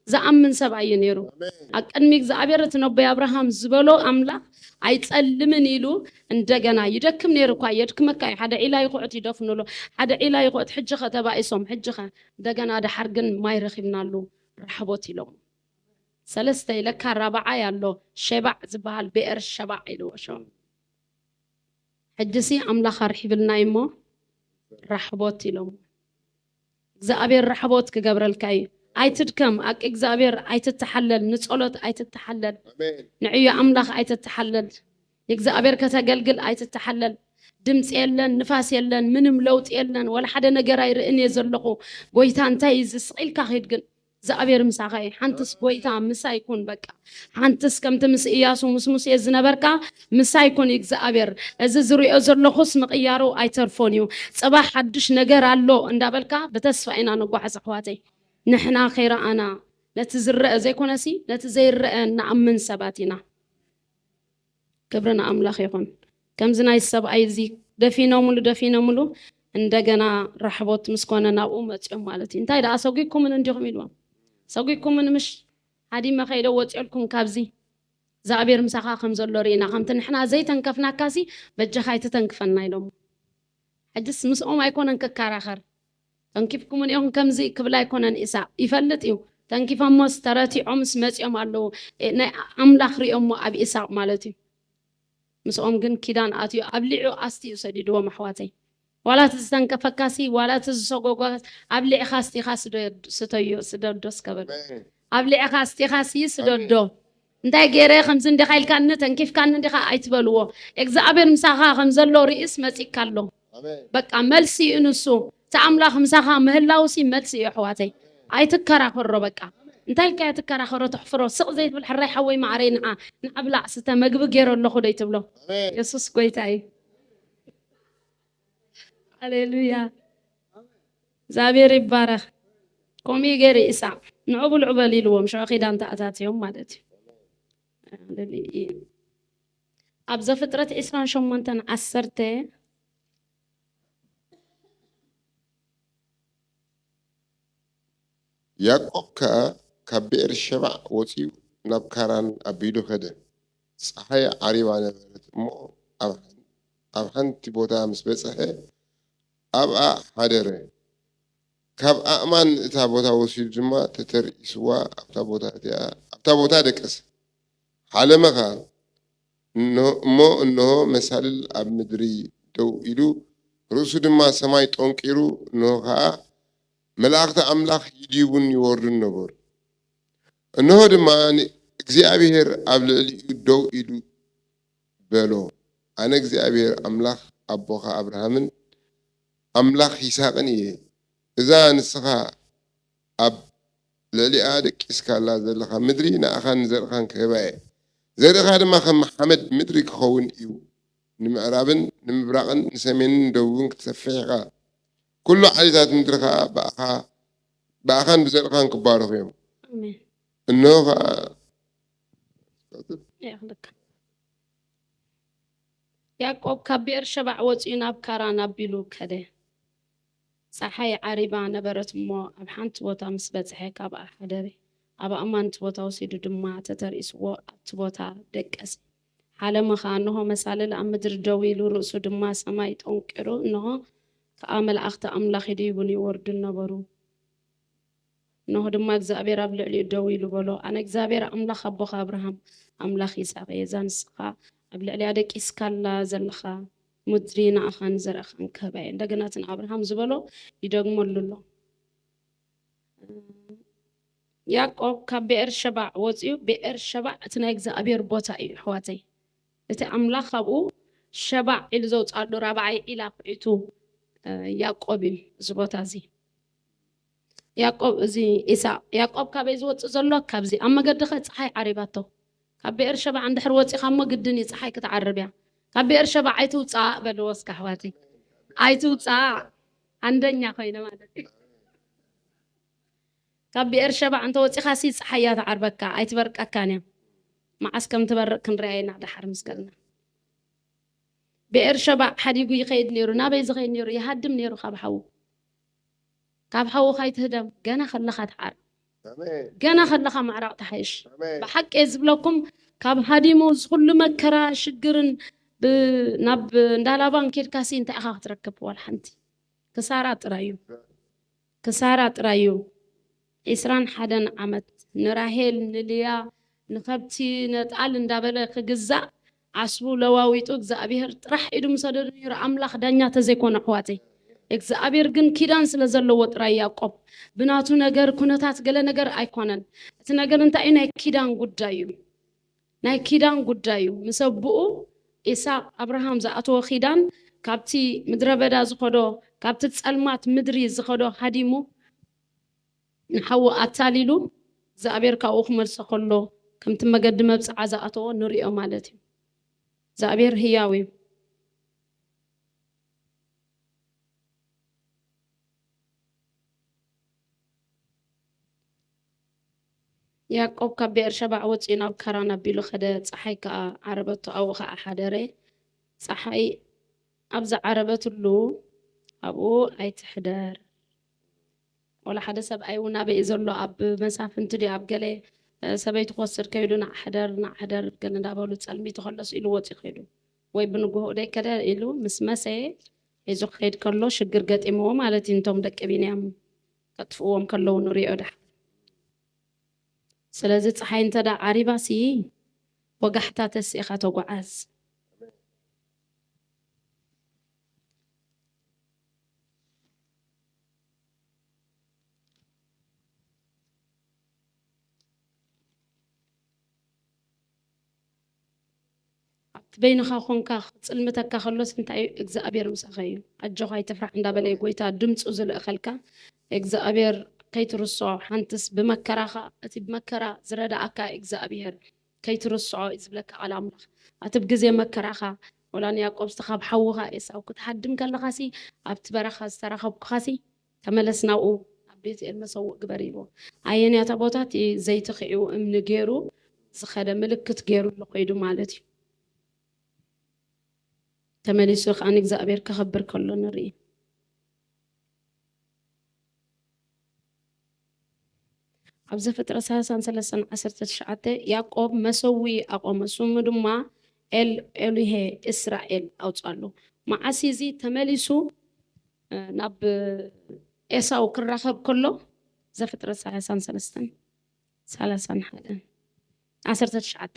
ዝኣምን ሰብኣይ እዩ ነይሩ። ኣሜን። ኣብ ቅድሚ እግዚኣብሔር እቲ ነቦይ ኣብርሃም ዝበሎ ኣምላኽ ኣይጸልምን ኢሉ እንደገና ይደክም ነይሩ እኳ፣ የድክመካ እዩ። ሓደ ዒላ ይኹዕት ይደፍኑሉ፣ ሓደ ዒላ ይኹዕት። ሕጂ ኸ ተባኢሶም፣ ሕጂ ኸ እንደገና ደሓር ግን ማይ ረኺብናሉ ራሕቦት ኢሎም። ሰለስተ ኢለካ ራብዓይ ኣሎ፣ ሸባዕ ዝበሃል ብኤር ሸባዕ ኢልዎ ሸም። ሕጂሲ ኣምላኽ ኣርሒብልና እዩ እሞ ራሕቦት ኢሎም። እግዚኣብሔር ራሕቦት ክገብረልካ እዩ። ኣይትድከም፣ ኣቂ እግዚኣብሔር ኣይትተሓለል፣ ንጸሎት ኣይትተሓለል፣ ኣሜን። ንዕዮ ኣምላኽ ኣይትተሓለል፣ ንእግዚኣብሔር ከተገልግል ኣይትተሓለል። ድምፂ የለን፣ ንፋስ የለን፣ ምንም ለውጢ የለን፣ ወላ ሓደ ነገር ኣይርእን እየ ዘለኹ። ጎይታ እንታይ እዩ እዚ? ስቕ ኢልካ ኺድ ግን እግዚኣብሔር ምሳኻ እዩ። ሓንትስ ጎይታ ምሳይ ኩን በቃ። ሓንትስ ከምቲ ምስ እያሱ ምስ ሙሴ ዝነበርካ ምሳይ ኩን እግዚኣብሔር። እዚ ዝሪኦ ዘለኹስ ምቕያሩ ኣይተርፎን እዩ። ጽባሕ ሓድሽ ነገር ኣሎ እንዳበልካ ብተስፋ ኢና ንጓዓዝ ኣሕዋተይ። ንሕና ከይረኣና ነቲ ዝረአ ዘይኮነሲ ነቲ ዘይረአ ንኣምን ሰባት ኢና። ክብሪ ንኣምላኽ ይኹን። ከምዚ ናይ ሰብኣይ እዚ ደፊኖምሉ ደፊኖምሉ እንደገና ራሕቦት ምስ ኮነ ናብኡ መፅኦም ማለት እዩ። እንታይ ደኣ ሰጒግኩምን እንዲኹም ኢልዎም። ሰጒግኩምን ምሽ? ሃዲመ ከይደ ወፅኦልኩም ካብዚ እግዚኣብሔር ምሳኻ ከም ዘሎ ርኢና፣ ከምቲ ንሕና ዘይተንከፍናካሲ በጃኻ ኣይትተንክፈና ኢሎም። ሕጅስ ምስኦም ኣይኮነን ክከራኸር። ተንኪፍኩምን ኢኹም ከምዚ ክብል ኣይኮነን ኢሳቅ። ይፈልጥ እዩ። ተንኪፎሞስ ተረቲዖምስ መፂኦም ኣለዉ። እ፣ ናይ ኣምላኽ ሪኦሞ ኣብ ኢሳቅ ማለት እዩ። ምስኦም ግን ኪዳን ኣትዩ ኣብሊዑ ኣስትዩ ሰዲድዎም ኣሕዋተይ። ዋላ እቲ ዝተንከፈካሲ፣ ዋላ እቲ ዝሰጎጓስ ኣብሊዕኻ ኣስቲኻ ስደ-፣ ስተዮ፣ ስደዶስ ከበል። ኣብሊዕኻ ኣስቲኻሲ ስደዶ። እንታይ ገይረ ከምዚ እንዲኻ ኢልካኒ፣ ተንኪፍካኒ እንዲኻ ኣይትበልዎ። እግዚኣብሔር ምሳኻ ከም ዘሎ ርእስ መጺካ ኣሎ። ኣሜን። በቃ መልሲ እዩ ንሱ። እቲ ኣምላኽ ምሳኻ ምህላውሲ መልሲ እዩ ኣሕዋተይ። ኣይትከራኸሮ በቃ። እንታይ ኢልካ ትከራኸሮ ተሕፍሮ። ስቕ ዘይትብል ሕራይ ሓወይ ማዕረይ ንዓ፣ ንዓ ብላዕ ስተ መግቢ ገይረ ኣለኹ ዶ ይትብሎ። ኣሜን። የሱስ ጎይታ እዩ። ሃሌሉያ። እግዚኣብሔር ይባረኽ። ከምኡ ገይሩ ኢሳቅ ንዑ ብልዑ በል ኢልዎም። ሽዑ ኪዳን ተኣታትዮም ማለት እዩ። ኣብ ዘፍጥረት ዕስራን ሸሞንተን ዓሰርተ። ያዕቆብ ከኣ ካብ ብኤር ሸባዕ ወጺኡ ናብ ካራን ኣቢሉ ኸደ። ጸሓይ ዓሪባ ነበረት እሞ፣ ኣብ ሓን-፣ ኣብ ሓንቲ ቦታ ምስ በጽሐ፣ ኣብኣ ሓደረ። ካብ ኣእማን እታ ቦታ ወሲዱ ድማ ተተርኢስዋ ኣብታ ቦታ እቲኣ፣ ኣብታ ቦታ ደቀሰ። ሓለመ ኸኣ፣ እኖ-፣ እሞ እንሆ መሳልል ኣብ ምድሪ ደው ኢሉ፣ ርእሱ ድማ ሰማይ ጠንቂሩ፣ እንሆ ኸኣ መላእኽቲ ኣምላኽ ይድይቡን ይወርዱን ነበሩ። እንሆ ድማ ን-፣ እግዚኣብሔር ኣብ ልዕሊኡ ደው ኢሉ በሎ፣ ኣነ እግዚኣብሔር ኣምላኽ ኣቦኻ ኣብርሃምን ኣምላኽ ይስሐቅን እየ። እዛ ንስኻ ኣብ ልዕሊኣ ደቂስካላ ዘለኻ ምድሪ ንኣኻን ንዘርእኻን ክህባ እየ። ዘርእኻ ድማ ከም ሓመድ ምድሪ ክኸውን እዩ። ንምዕራብን ንምብራቕን ንሰሜንን ንደቡብን ክትሰፍሕ ኢኻ። ኩሉ ዓሌታት ምድሪ ኸኣ ብኣኻ፣ ብኣኻን ብዘርእኻን ክባረኹ እዮም። ኣሜን። እንሆ ኸኣ ይኣኽለካ። ያዕቆብ ካብ ብኤር ሸባዕ ወጺኡ ናብ ካራን ኣቢሉ ከደ። ጸሓይ ዓሪባ ነበረት እሞ፣ ኣብ ሓንቲ ቦታ ምስ በጽሐ፣ ካብኣ ሓደረ። ኣብ ኣእማን እቲ ቦታ ወሲዱ ድማ ተተርኢስዎ፣ ኣብቲ ቦታ ደቀሰ። ሓለመ ኸኣ፣ እንሆ መሳልል ኣብ ምድሪ ደው ኢሉ፣ ርእሱ ድማ ሰማይ ጠንቂሩ፣ እንሆ ከኣ መላእኽቲ ኣምላኽ ይድይቡን ይወርዱን ነበሩ። እንሆ ድማ እግዚኣብሔር ኣብ ልዕሊኡ ደው ኢሉ በሎ፣ ኣነ እግዚኣብሔር ኣምላኽ ኣቦኻ ኣብርሃም፣ ኣምላኽ ይስሐቅ እየ። እዛ ንስኻ ኣብ ልዕሊኣ ደቂስካላ ዘለኻ ምድሪ ንኣኻን ንዘርእኻን ክህባ እየ። እንደገና እቲ ንኣብርሃም ዝበሎ ይደግመሉ ኣሎ። ያዕቆብ ካብ ብኤር ሸባዕ ወፂኡ፣ ብኤር ሸባዕ እቲ ናይ እግዚኣብሔር ቦታ እዩ፣ ኣሕዋተይ። እቲ ኣምላኽ ካብኡ ሸባዕ ኢሉ ዘውፅኣሉ ራብዓይ ዒላ ኩዒቱ፣ እ፣ ያዕቆብ እዩ እዚ ቦታ እዚ። ያዕቆብ፣ እዚ ኢሳቅ፣ ያዕቆብ ካበይ ዝወፅእ ዘሎ? ካብዚ ኣብ መገዲ ኸ ፀሓይ ዓሪባቶ። ካብ ብኤር ሸባዕ እንድሕር ወፂኻ እሞ ግድን እዩ ፀሓይ ክትዓርብ እያ። ካብ ብኤር ሸባዕ ኣይትውፃእ በልዎ እስከ ኣሕዋተይ። ኣይትውፃእ። ኣንደኛ ኮይነ ማለት እዩ። ካብ ብኤር ሸባዕ እንተ ወፂኻ ሲ ፀሓይ እያ ትዓርበካ፣ ኣይትበርቀካን እያ። መዓስ ከም ትበርቅ ክንሪኣ ኢና ደሓር ምስ ከድና። ብኤር ሸባዕ ሓዲጉ ይኸይድ ነይሩ። ናበይ ዝኸይድ ነይሩ? ይሃድም ነይሩ ካብ ሓዉ። ካብ ሓውኻ ኣይትህደም፣ ገና ከለኻ ትዓር። ኣሜን። ገና ከለኻ ምዕራቕ ትሓይሽ። ኣሜን። ብሓቂ እየ ዝብለኩም፣ ካብ ሃዲሙ እዚ ኩሉ መከራ ሽግርን ብ-፣ ናብ እንዳላባን ኬድካሲ እንታይ ኢኻ ክትረክብ? ዋላ ሓንቲ። ክሳራ ጥራይ እዩ። ክሳራ ጥራይ እዩ። ዒስራን ሓደን ዓመት ንራሄል ንልያ ንኸብቲ ነጣል እንዳበለ ክግዛእ ዓስቡ ለዋዊጡ እግዚኣብሔር ጥራሕ ኢዱ ምሰደዱ ነይሩ። ኣምላኽ ዳኛ ተዘይኮነ ኣሕዋተይ፣ እግዚኣብሔር ግን ኪዳን ስለ ዘለዎ ጥራይ ያዕቆብ ብናቱ ነገር ኩነታት ገለ ነገር ኣይኮነን። እቲ ነገር እንታይ እዩ? ናይ ኪዳን ጉዳይ እዩ። ናይ ኪዳን ጉዳይ እዩ። ምስ ኣቦኡ ኢሳቅ ኣብርሃም ዝኣተዎ ኪዳን፣ ካብቲ ምድረ በዳ ዝኸዶ፣ ካብቲ ጸልማት ምድሪ ዝኸዶ ሃዲሙ ንሓዉ ኣታሊሉ እግዚኣብሔር ካብኡ ክመልሶ ከሎ ከምቲ መገዲ መብጽዓ ዝኣተዎ ንሪኦ ማለት እዩ። እግዚኣብሔር ህያው እዩ። ያዕቆብ ካብ ብኤርሸባዕ ወጺኡ ናብ ካራን ኣቢሉ ኸደ፣ ጸሓይ ከኣ ዓረበቶ፣ ኣብኡ ኸኣ ሓደረ። ጸሓይ ኣብ ዝዓረበትሉ ኣብኡ ኣይትሕደር። ወላ ሓደ ሰብኣይ እውን ኣበይ እዩ ዘሎ? ኣብ መሳፍንቲ ድዩ ኣብ ገለ፣ እ፣ ሰበይቲ ክወስድ ከይዱ፣ "ንዓ ሕደር፣ ንዓ ሕደር" ገለ እንዳበሉ፣ "ጸልሚቲ ከሎስ" ኢሉ ወጺኡ ከይዱ፣ ወይ ብንግሆኡ ደይከደ ኢሉ ምስ መሰየ ሒዙ ክኸይድ ከሎ ሽግር ገጢምዎ ማለት እዩ። እንቶም ደቂ ቢንያም ከጥፍእዎም ከለዉ ንሪኦ ደሓር። ስለዚ ጸሓይ እንተ ደኣ ዓሪባሲ ወጋሕታ ተሲእኻ ተጓዓዝ። ኣብቲ በይንኻ ኾንካ ክጽልምተካ ከሎስ እንታይ እዩ? እግዚኣብሔር ምሳኻ እዩ። ኣጆኻ ኣይትፍራሕ እንዳበለ እዩ ጎይታ ድምፁ ዝልእኸልካ። እግዚኣብሔር ከይትርስዖ፣ ሓንትስ ብመከራኻ፣ እቲ ብመከራ ዝረዳእካ እግዚኣብሔር ከይትርስዖ እዩ ዝብለካ ቃል ኣምላኽ። ኣቲ ብግዜ መከራኻ፣ ወላ ንያዕቆብ እስኻ ካብ ሓውኻ ኤሳው ክትሃድም ከለኻሲ፣ ኣብቲ በረኻ ዝተራኸብኩኻሲ፣ "ተመለስ ናብኡ፣ ኣብ ቤትኤል መሰውእ ግበር" ኢልዎ። ኣየንያታ ቦታ እቲ ዘይቲ ኺዒቡ እምኒ ገይሩ ዝኸደ ምልክት ገይሩሉ ኸይዱ ማለት እዩ። ተመሊሱ ከዓ ንእግዚኣብሔር ከኸብር ከሎ ንርኢ። ኣብ ዘፍጥረት ሰላሳን ሰለስተን ዓሰርተ ትሽዓተ፣ ያዕቆብ መሰዊ ኣቆመ፣ ስሙ ድማ ኤል ኤሉሄ እስራኤል ኣውጻሉ። መዓስ እዚ ተመሊሱ ናብ ኤሳው ክራኸብ ከሎ? ዘፍጥረት ሰላሳን ሰለስተን፣ ሰላሳን ሓደን፣ ዓሰርተ ትሽዓተ።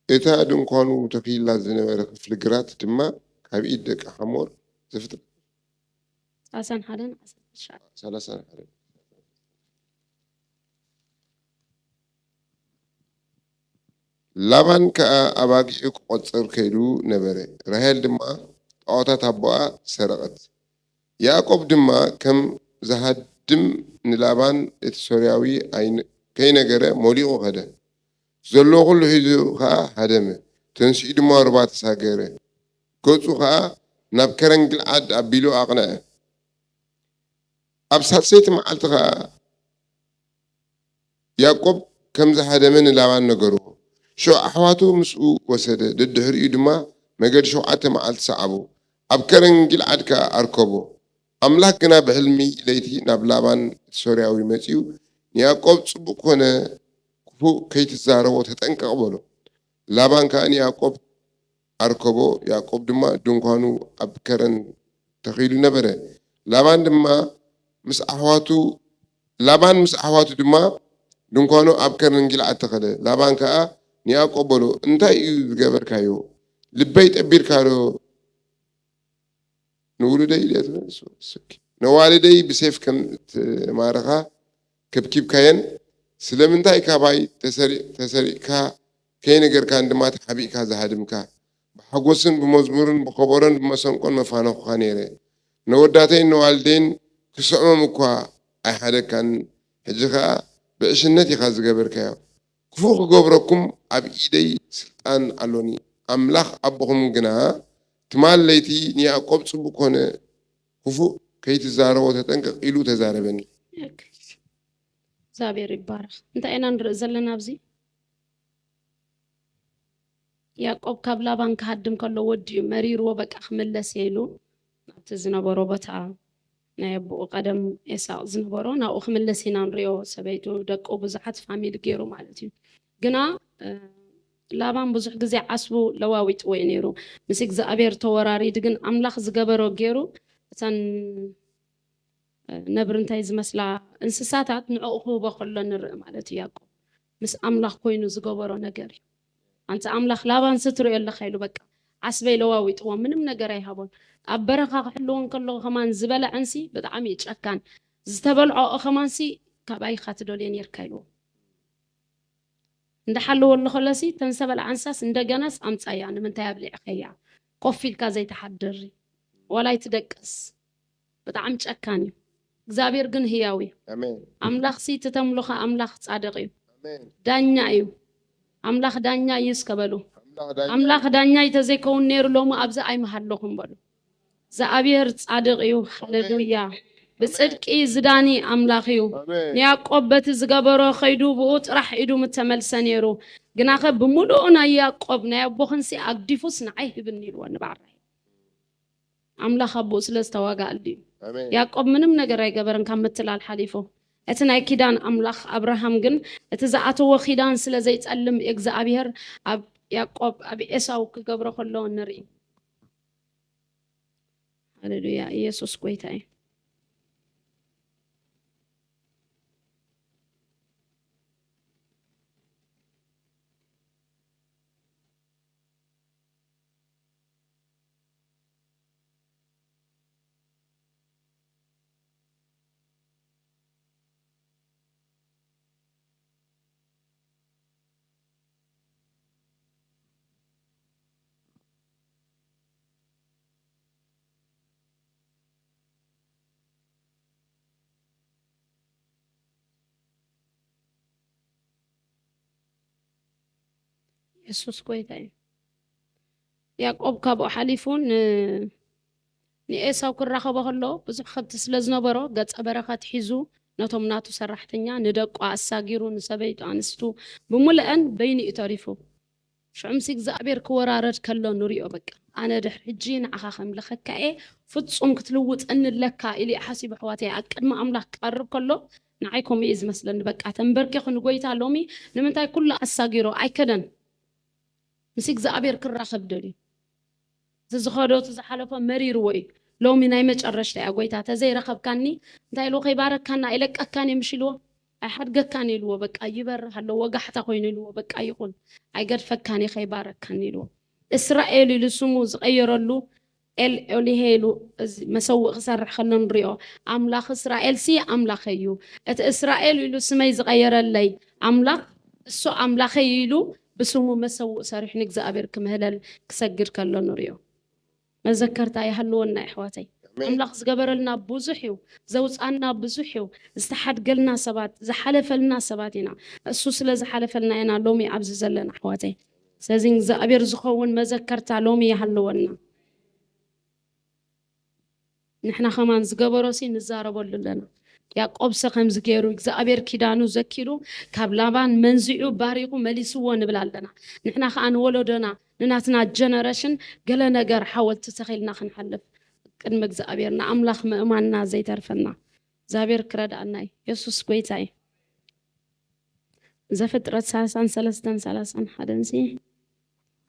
እታ ድንኳኑ ተኺላ ዝነበረ ክፍሊ ግራት ድማ ካብ ኢድ ደቂ ሓሞር። ዘፍጥረት ሰላሳን ሓደን፣ ዓሰርተ ትሽዓተ። ሰላሳን ሓደን። ላባን ከኣ ኣባጊዑ ክቖጽር ከይዱ ነበረ። ራሄል ድማ ጣዖታት ኣቦኣ ሰረቐት። ያዕቆብ ድማ ከም ዝሃድም ንላባን እቲ ሶርያዊ ኣይነ- ከይነገረ ሞሊቑ ኸደ። ዘለዎ ኩሉ ሒዙ ኸኣ ሃደመ። ተንሲኡ ድማ ሩባ ተሳገረ። ገጹ ኸኣ ናብ ከረን ግልዓድ ኣቢሉ ኣቕንዐ። ኣብ ሳልሰይቲ መዓልቲ ኸኣ ያዕቆብ ከም ዝሃደመ ንላባን ነገርዎ። ሽዑ ኣሕዋቱ ምስኡ ወሰደ። ደድሕሪኡ ድማ መገዲ ሸውዓተ መዓልቲ ሰዓቦ። ኣብ ከረን ጊልዓድ ከኣ ኣርከቦ። ኣምላኽ ግና ብሕልሚ ለይቲ ናብ ላባን እቲ ሶርያዊ መጺኡ፣ ንያዕቆብ ጽቡቕ ኮነ ክፉእ ከይትዛረቦ ተጠንቀቕ በሎ። ላባን ከኣ ንያዕቆብ ኣርከቦ። ያዕቆብ ድማ ድንኳኑ ኣብ ከረን ተኺሉ ነበረ። ላባን ድማ ምስ ኣሕዋቱ ላባን ምስ ኣሕዋቱ ድማ ድንኳኑ ኣብ ከረን ጊልዓድ ተኸለ። ላባን ከኣ ንያዕቆብ በሎ፣ እንታይ እዩ ዝገበርካዮ? ልበይ ጠቢርካ ዶ? ንውሉደይ ኢለ ትብል፣ ሱ- ሱኪ። ነዋልደይ ብሴፍ ከም እትማርኻ ከብኪብካየን፣ ስለምንታይ ካባይ ተሰሪ- ተሰሪቕካ ከይነገርካን ድማ ተሓቢእካ ዝሃድምካ? ብሓጎስን ብመዝሙርን ብኸበሮን ብመሰንቆን መፋነኹኻ ነይረ። ነወዳተይን ነዋልደይን ክስዕሞም እኳ ኣይሓደግካን። ሕጂ ኸኣ ብዕሽነት ኢኻ ዝገበርካዮ። ክፉእ ክገብረኩም ኣብ ኢደይ ስልጣን ኣሎኒ። ኣምላኽ ኣቦኹም ግና ትማል ለይቲ ንያዕቆብ ጽቡቕ ኮነ ክፉእ ከይትዛረቦ ተጠንቀቕ ኢሉ ተዛረበኒ። እግዚኣብሔር ይባረኽ። እንታይ ኢና ንርኢ ዘለና ኣብዚ? ያዕቆብ ካብ ላባን ክሃድም ከሎ ወዲኡ መሪርዎ፣ በቃ ክምለስ እየ ኢሉ ናብቲ ዝነበሮ ቦታ፣ ናይ ኣቦኡ ቀደም ኤሳቅ ዝነበሮ ናብኡ ክምለስ ኢና ንሪኦ። ሰበይቱ፣ ደቁ፣ ብዙሓት ፋሚሊ ገይሩ ማለት እዩ። ግና እ፣ ላባን ብዙሕ ግዜ ዓስቡ ለዋዊጥዎ እዩ ነይሩ። ምስ እግዚኣብሔር ተወራሪዱ ግን ኣምላኽ ዝገበሮ ገይሩ እተን ነብሪ እንታይ ዝመስላ እንስሳታት ንዕኡ ክህቦ ከሎ ንርኢ ማለት እዩ። ያዕቆብ ምስ ኣምላኽ ኮይኑ ዝገበሮ ነገር እዩ። ኣንተ ኣምላኽ፣ ላባንሲ ትሪኦ ኣለኻ ኢሉ በቃ ዓስበይ ለዋዊጥዎ፣ ምንም ነገር ኣይሃቦን። ኣብ በረኻ ክሕልዎ እንከለኹ ከማን ዝበልዐንሲ ብጣዕሚ እዩ ጨካን። ዝተበልዖ ከማንሲ ካባይ ኢኻ ትደልዮ ነርካ ኢልዎ። እንዳሓለወሉ ከለሲ ተንሰበል ዓንሳስ እንደገናስ ኣምጻያ ንምንታይ ኣብሊዕኸያ ኮፍ ኢልካ ዘይትሓድሪ ዋላ ኣይትደቅስ። ብጣዕሚ ጨካን እዩ። እግዚኣብሔር ግን ህያው እዩ። ኣሜን። ኣምላኽሲ ትተምልኾ ኣምላኽ ጻድቕ እዩ። ኣሜን። ዳኛ እዩ። ኣምላኽ ዳኛ እዩ እስከ በሉ። ኣምላኽ ዳኛ ኣምላኽ ዳኛ እንተዘይከውን ነይሩ ሎሚ ኣብዚ ኣይምሃለኹም በሉ። እግዚኣብሔር ጻድቕ እዩ። ሃሌሉያ። ብጽድቂ ዝዳኒ ኣምላኽ እዩ። ኣሜን። ንያዕቆብ በቲ ዝገበሮ ኸይዱ ብኡ ጥራሕ ኢዱ ምተመልሰ ነይሩ። ግናኸ ብምሉኡ ናይ ያዕቆብ ናይ ኣቦኽንሲ ኣግዲፉስ ንዓይ ህብኒ ኢልዎ ንባዕራይ። ኣምላኽ ኣቦኡ ስለ ዝተዋጋኣሉ እዩ። ኣሜን። ያዕቆብ ምንም ነገር ኣይገበረን ካብ ምትላል ሓሊፉ። እቲ ናይ ኪዳን ኣምላኽ ኣብርሃም ግን እቲ ዝኣተዎ ኪዳን ስለ ዘይጸልም እግዚኣብሔር ኣብ ያዕቆብ ኣብ ኤሳው ክገብሮ ከሎ ንርኢ። ሃሌሉያ። ኢየሱስ ጎይታ እዩ። የሱስ ጎይታ እዩ። ያዕቆብ ካብኡ ሓሊፉ ን- ንኤሳው ክራኸቦ ከሎ ብዙሕ ከብቲ ስለ ዝነበሮ ገጸ በረኸት ሒዙ ነቶም ናቱ ሰራሕተኛ ንደቁ ኣሳጊሩ ንሰበይቱ ኣንስቱ ብምልአን በይኑ እዩ ተሪፉ። ሽዑ ምስ እግዚኣብሔር ክወራረድ ከሎ ንሪኦ። በቃ ኣነ ድሕሪ ሕጂ ንዓኻ ከምልኸካ እየ፣ ፍጹም ክትልውጠኒ ኣለካ ኢሉ እዩ ሓሲቡ። ኣሕዋተይ፣ ኣብ ቅድሚ ኣምላኽ ክቐርብ ከሎ ንዓይ ከምኡ እዩ ዝመስለኒ። በቃ ተንበርኪኹ ንጎይታ ሎሚ ንምንታይ ኩሉ ኣሳጊሮ ኣይከደን። ምስ እግዚኣብሔር ክራኸብ ደልዩ። እቲ ዝኸዶ እቲ ዝሓለፎ መሪርዎ እዩ። ሎሚ ናይ መጨረሽታ እያ። ጎይታ ተዘይረኸብካኒ እንታይ ኢልዎ? ከይባረካና ኣይለቀካን እየ ምሽ ኢልዎ። ኣይሓድገካን ኢልዎ። በቃ ይበርህ ኣሎ። ወጋሕታ ኮይኑ ኢልዎ። በቃ ይኹን፣ ኣይገድፈካን እየ ከይባረካን ኢልዎ። እስራኤል ኢሉ ስሙ ዝቐየረሉ ኤል ኤሊሄ ኢሉ እዚ መሰውእ ክሰርሕ ከሎ ንሪኦ። ኣምላኽ እስራኤል ሲ ኣምላኸይ እዩ። እቲ እስራኤል ኢሉ ስመይ ዝቐየረለይ ኣምላኽ እሱ ኣምላኸይ ኢሉ ብስሙ መሰውእ ሰሪሑ ንእግዚኣብሔር ክምህለል ክሰግድ ከሎ ንሪኦ። መዘከርታ ይሃልወና ኣሕዋተይ። ኣሜን። ኣምላኽ ዝገበረልና ብዙሕ እዩ፣ ዘውፃና ብዙሕ እዩ። ዝተሓድገልና ሰባት፣ ዝሓለፈልና ሰባት ኢና። እሱ ስለ ዝሓለፈልና ኢና ሎሚ ኣብዚ ዘለና ኣሕዋተይ። ስለዚ እግዚኣብሔር ዝኸውን መዘከርታ ሎሚ ይሃልወና። ንሕና ከማን ዝገበሮ ሲ ንዛረበሉ ኣለና። ያዕቆብ ሰ ከምዚ ገይሩ እግዚኣብሔር ኪዳኑ ዘኪሩ ካብ ላባን መንዚዑ ባሪኹ መሊስዎ ንብል ኣለና። ንሕና ከኣ ንወለዶና ንናትና ጀነሬሽን ገለ ነገር ሓወልቲ ተኺልና ክንሓልፍ ቅድሚ እግዚኣብሔር ንኣምላኽ ምእማንና ዘይተርፈና እግዚኣብሔር ክረድኣና እዩ። የሱስ ጎይታ እዩ። ዘፍጥረት ሰላሳን ሰለስተን ሰላሳን ሓደን ሲ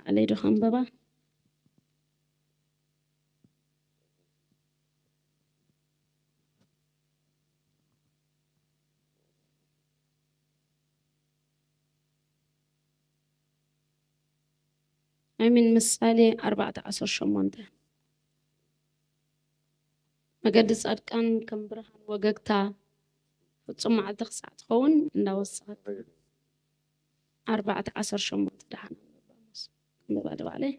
ኣለይ ዶ ከንበባ? ኣይ ሚን ምሳሌ ኣርባዕተ ዓሰርተ ሸሞንተ። መገዲ ጻድቃን ከም ብርሃን ወገግታ ፍጹም መዓልቲ ክሳዕ ትኸውን እንዳወሰኸት። ኣርባዕተ ዓሰርተ ሸሞንተ ደሓን ኣንብባ ሞስ። ኣንብባ ዶ ባዕለይ?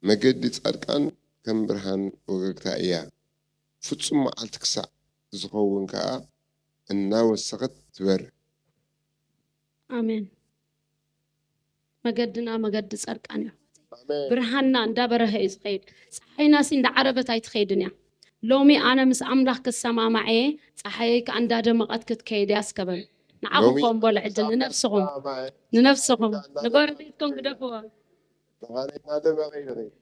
መገዲ ጻድቃን ከም ብርሃን ወገግታ እያ፣ ፍጹም መዓልቲ ክሳዕ ዝኸውን ከኣ እናወሰኸት ትበርህ። ኣሜን። መገድና መገዲ ጸድቃን እዩ። ኣሜን። ብርሃንና እንዳበረሀ እዩ ዝኸይድ። ፀሓይና ሲ እንዳዓረበት ኣይትኸይድን እያ። ሎሚ ኣነ ምስ ኣምላኽ ክሰማማዕ እየ፣ ፀሓየይ ከኣ እንዳደመቐት ክትከይድ እያ እስከ በሉ። ንዓኹም ሎሚ ኮን በሉ ሕጂ ንነብስኹም፣ ንነብስኹም ንጎረቤትኩም ግደፍዎ። ብርሃነይ እናደመቐ እዩ ዝኸይድ።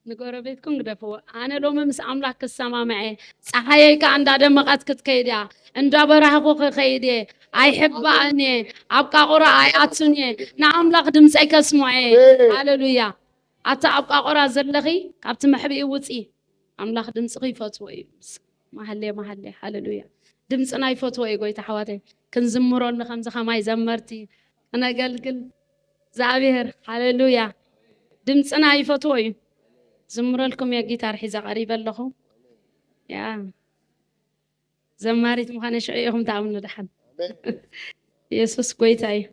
ንጎረቤትኩም ግደፍዎ። ኣነ ሎሚ ምስ ኣምላኽ ክሰማማዕ እየ። ፀሓየይ ከኣ እንዳደመቐት ክትከይድ እያ። እንዳበራህኹ ክኸይድ እየ። ኣይሕባእን እየ። ኣብ ቃቑራ ኣይኣቱን እየ። ንኣምላኽ ድምፀይ ከስምዖ እየ። ኣሜን። ሃሌሉያ። ኣታ ኣብ ቃቑራ ዘለኺ ካብቲ መሕብኢ ውፂ። ኣምላኽ ድምፅኺ ይፈትዎ እዩ። መሃሌ መሃሌ። ሃሌሉያ። ድምፅና ይፈትዎ እዩ ጎይታ ኣሕዋተይ። ክንዝምረሉ ከምዚ ከማይ ዘመርቲ ክነገልግል እግዚኣብሔር። ሃሌሉያ። ድምፅና ይፈትዎ እዩ። ዝምረልኩም እየ። ጊታር ሒዘ ቀሪበ ኣለኹ። ያ ዘማሪት ምዃነ ሽዑ ኢኹም ትኣምኑ ደሓን። ኣሜን። የሱስ ጎይታ እዩ።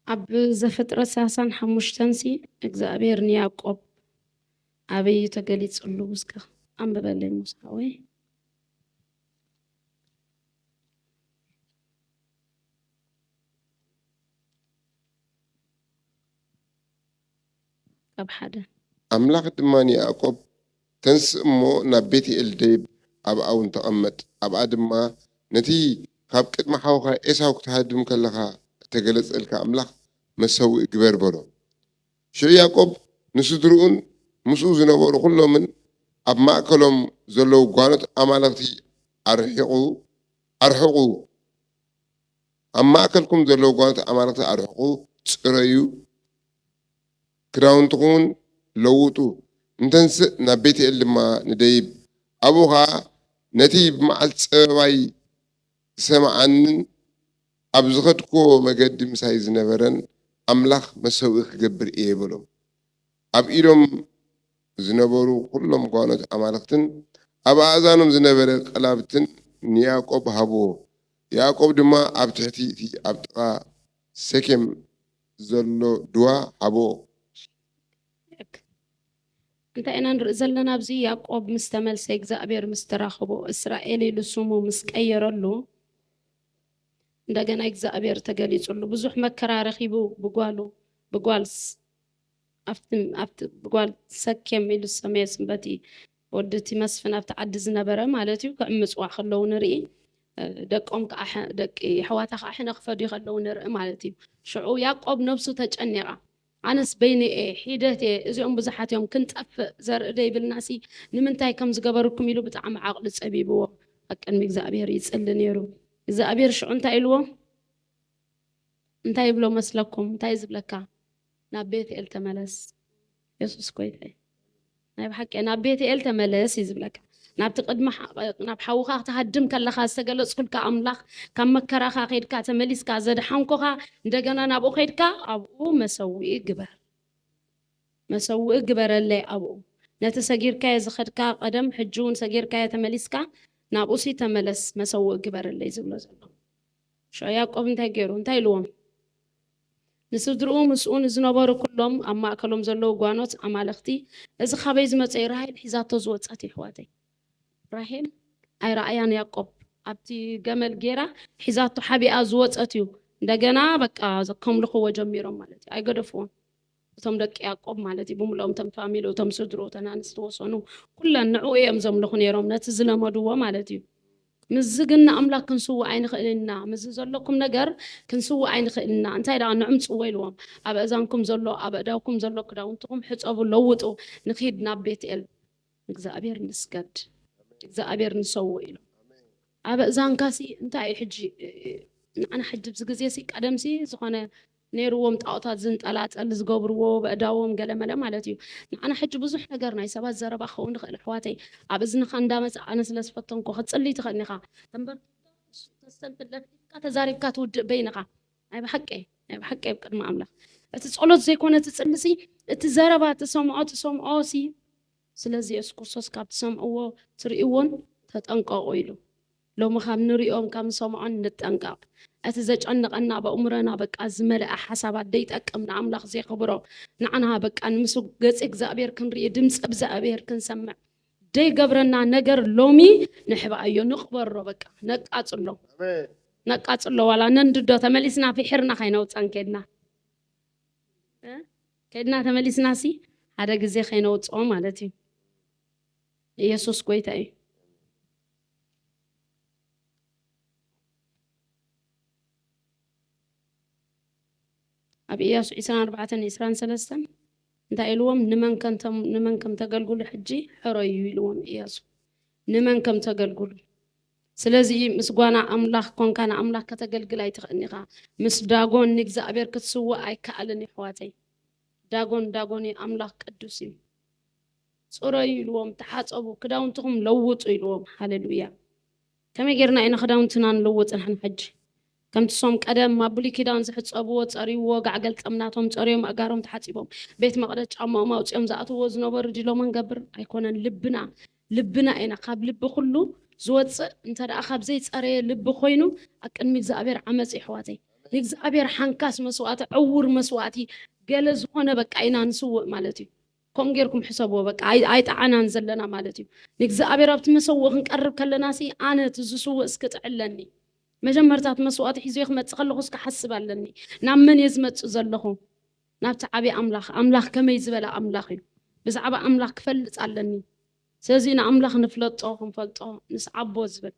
ኣብ ዘፍጥረት ሰላሳን ሓሙሽተን ሲ እግዚኣብሔር ንያዕቆብ ኣበይ እዩ ተገሊጽሉ? እስከ ኣንብበለይ ሙሳ ሓወይ። ካብ ሓደ ኣምላኽ ድማ ንያዕቆብ፣ ተንስእ እሞ ናብ ቤትኤል ደይብ፣ ኣብኣ እውን ተቐመጥ፣ ኣብኣ ድማ ነቲ ካብ ቅድሚ ሓውኻ ኤሳው ክትሃድም ከለኻ እተገለጸልካ ኣምላኽ መሰውኢ ግበር በሎ። ሽዑ ያዕቆብ ንስድርኡን ምስኡ ዝነበሩ ኵሎምን ኣብ ማእከሎም ዘለዉ ጓኖት ኣማልኽቲ ኣርሒቑ ኣርሕቑ፣ ኣብ ማእከልኩም ዘለዉ ጓኖት ኣማልኽቲ ኣርሕቑ፣ ጽረዩ፣ ክዳውንትኹም እውን ለውጡ፣ ንተንስእ ናብ ቤትኤል ድማ ንደይብ፣ ኣብኡ ኸኣ ነቲ ብመዓልቲ ጸበባይ ዝሰምዓንን ኣብ ዝኸድክዎ መገዲ ምሳይ ዝነበረን ኣምላኽ መሰውኢ ክገብር እየ በሎም። ኣብ ኢዶም ዝነበሩ ኹሎም ጓኖት ኣማልኽትን ኣብ ኣእዛኖም ዝነበረ ቀላብትን ንያዕቆብ ሃብዎ። ያዕቆብ ድማ ኣብ ትሕቲ እቲ ኣብ ጥቓ ሴኬም ዘሎ ድዋ ሃብኦ። እንታይ ኢና ንርኢ ዘለና ኣብዚ? ያዕቆብ ምስ ተመልሰ እግዚኣብሔር ምስ ተራኸቦ እስራኤል ኢሉ ስሙ ምስ ቀየረሉ እንደገና እግዚኣብሔር ተገሊጹሉ። ብዙሕ መከራ ረኺቡ ብጓሉ ብጓል ስ- ኣብቲ ኣብቲ ብጓል ሰኬም ኢሉ ዝሰመየ ስም በቲ ወዲ እቲ መስፍን ኣብቲ ዓዲ ዝነበረ ማለት እዩ ክዕምፅዋ ከለዉ ንርኢ። ደቆም ከዓ ደቂ ኣሕዋታ ከዓ ሕነ ክፈድዩ ከለዉ ንርኢ ማለት እዩ። ሽዑ ያዕቆብ ነብሱ ተጨኒቓ ኣነስ በይነይ እየ ሒደት እየ እዚኦም ብዙሓት እዮም ክንጠፍእ ዘርኢ ደይብልና ሲ ንምንታይ ከም ዝገበርኩም ኢሉ ብጣዕሚ ዓቕሊ ፀቢብዎ ኣብ ቅድሚ እግዚኣብሔር ይፅሊ ነይሩ። እግዚኣብሔር ሽዑ እንታይ ኢልዎ? እንታይ ይብሎ መስለኩም? እንታይ ዝብለካ? ናብ ቤትኤል ተመለስ። የሱስ ጎይታ እዩ። ናይ ብሓቂ ናብ ቤትኤል ተመለስ እዩ ዝብለካ። ናብቲ ቅድሚ ናብ ሓውኻ ክትሃድም ከለኻ ዝተገለፅኩልካ ኣምላኽ ካብ መከራኻ ከይድካ ተመሊስካ ዘድሓንኩኻ እንደገና ናብኡ ከይድካ ኣብኡ መሰውኢ ግበር። መሰውኢ ግበረለይ ኣብኡ። ነቲ ሰጊርካዮ ዝኸድካ ቀደም ሕጂ እውን ሰጊርካዮ ተመሊስካ ናብኡሲ ተመለስ መሰውኢ ግበረለይ ዝብሎ ዘሎ። ሽዑ ያዕቆብ እንታይ ገይሩ? እንታይ ኢልዎም? ንስድርኡ ምስኡ ንዝነበሩ ኩሎም ኣብ ማእከሎም ዘለዉ ጓኖት ኣማልኽቲ፣ እዚ ካበይ ዝመጸ እዩ? ራሄል ሒዛቶ ዝወጸት እዩ፣ ኣሕዋተይ። ራሄል ኣይረኣያን ያዕቆብ ኣብቲ ገመል ጌራ ሒዛቶ ሓቢኣ ዝወጸት እዩ። እንደገና በቃ ከምልኽዎ ጀሚሮም ማለት እዩ። ኣይገደፍዎን። እቶም ደቂ ያዕቆብ ማለት እዩ ብምልኦም እቶም ፋሚሊ እቶም ስድሮ እተን ኣንስቲ ወሰኑ ኩለን ንዕኡ እዮም ዘምልኹ ነይሮም ነቲ ዝለመድዎ ማለት እዩ። ምስዚ ግን ንኣምላክ ክንስውእ ኣይንኽእልን ኢና ምስዚ ዘለኩም ነገር ክንስውእ ኣይንኽእልን ኢና እንታይ ደኣ ንዕምፅዎ ኢልዎም ኣብ እዛንኩም ዘሎ ኣብ እዳውኩም ዘሎ ክዳውንትኩም ሕፀቡ ለውጡ ንኪድ ናብ ቤትኤል እግዚኣብሔር ንስገድ እግዚኣብሔር ንሰውእ ኢሎም ኣብ እዛንካሲ እንታይ እዩ ሕጂ ንዓና ሕጂ ብዚ ግዜ ሲ ቀደምሲ ዝኾነ ነይርዎም ጣዖታት ዝንጠላጠል ዝገብርዎ በእዳዎም ገለመለ ማለት እዩ ንዓና ሕጂ ብዙሕ ነገር ናይ ሰባት ዘረባ ክኸውን ይኽእል ኣሕዋተይ ኣብ እዝንኻ እንዳመፀ ኣነ ስለ ዝፈተንኮ ክትፅሊ ትኽእል ኢኻ ተንበር ተስተንፍለካ ተዛሪብካ ትውድእ በይንኻ ናይ ብሓቂ ናይ ብሓቂ ኣብ ቅድሚ ኣምላኽ እቲ ጸሎት ዘይኮነ እቲ ፅልሲ እቲ ዘረባ ትሰምዖ ትሰምዖ ሲ ስለዚ የሱስ ክርስቶስ ካብ ትሰምዕዎ ትርእይዎን ተጠንቀቑ ኢሉ ሎሚ ካብ ንሪኦም ካብ ንሰምዖን ንጠንቀቕ እቲ ዘጨንቐና በእምሮና በቃ ዝመልኣ ሓሳባት ደይጠቅም ንኣምላኽ ዘይኽብሮ ንዓና በቃ ንምሱ ገፂ እግዚኣብሔር ክንርኢ ድምፂ እግዚኣብሔር ክንሰምዕ ደይገብረና ነገር ሎሚ ንሕብኣዮ ንቕበሮ በቃ ነቃፅሎ ነቃፅሎ ዋላ ነንድዶ ተመሊስና ፍሕርና ከይነውፀን ከድና ከድና ተመሊስና ሲ ሓደ ግዜ ከይነውፅኦ ማለት እዩ ኢየሱስ ጎይታ እዩ ኣብ ኢያሱ ዕስራን ኣርባዕተን ዕስራን ሰለስተን እንታይ ኢልዎም ንመን ከም ቶም- ንመን ከም ተገልግሉ ሕጂ ሕረዩ ኢልዎም ኢያሱ ንመን ከም ተገልግሉ ስለዚ ምስ ጓና ኣምላኽ ኮንካ ንኣምላኽ ከተገልግል ኣይትኽእልን ኢኻ ምስ ዳጎን ንእግዚኣብሔር ክትስውእ ኣይከኣልን ይሕዋተይ ዳጎን ዳጎን እዩ ኣምላኽ ቅዱስ እዩ ፅረዩ ኢልዎም ተሓፀቡ ክዳውንትኹም ለውጡ ኢልዎም ሃሌሉያ ከመይ ጌርና ኢና ክዳውንትና ንልውጥ ንሕና ሕጂ ከምቲ ሶም ቀደም ኣብ ብሉይ ኪዳን ዝሕፀብዎ ፀርይዎ ጋዕ ገልጠም ናቶም ፀርዮም ኣእጋሮም ተሓፂቦም ቤት መቕደስ ጫማኦም ኣውፅኦም ዝኣትውዎ ዝነበሩ ድሎምን ገብር ኣይኮነን ልብና ልብና ኢና ካብ ልቢ ኩሉ ዝወፅእ እንተ ደኣ ካብ ዘይፀረየ ልቢ ኮይኑ ኣብ ቅድሚ እግዚኣብሔር ዓመፅ ይሕዋተይ ንእግዚኣብሔር ሓንካስ መስዋእቲ ዕውር መስዋእቲ ገለ ዝኾነ በቃ ኢና ንስውእ ማለት እዩ ከምኡ ጌርኩም ሕሰብዎ በቃ ኣይጠዓናን ዘለና ማለት እዩ ንእግዚኣብሔር ኣብቲ መሰውእ ክንቀርብ ከለና ሲ ኣነ እቲ ዝስውእ እስክጥዕለኒ መጀመርታት መስዋእቲ ሒዞ ክመፅእ ከለኹ እስክሓስብ ኣለኒ ናብ መን እየ ዝመፅእ ዘለኹ ናብቲ ዓብዪ ኣምላኽ ኣምላኽ ከመይ ዝበለ ኣምላኽ እዩ ብዛዕባ ኣምላኽ ክፈልጥ ኣለኒ ስለዚ ንኣምላኽ ንፍለጦ ክንፈልጦ ንስዓቦ ዝብል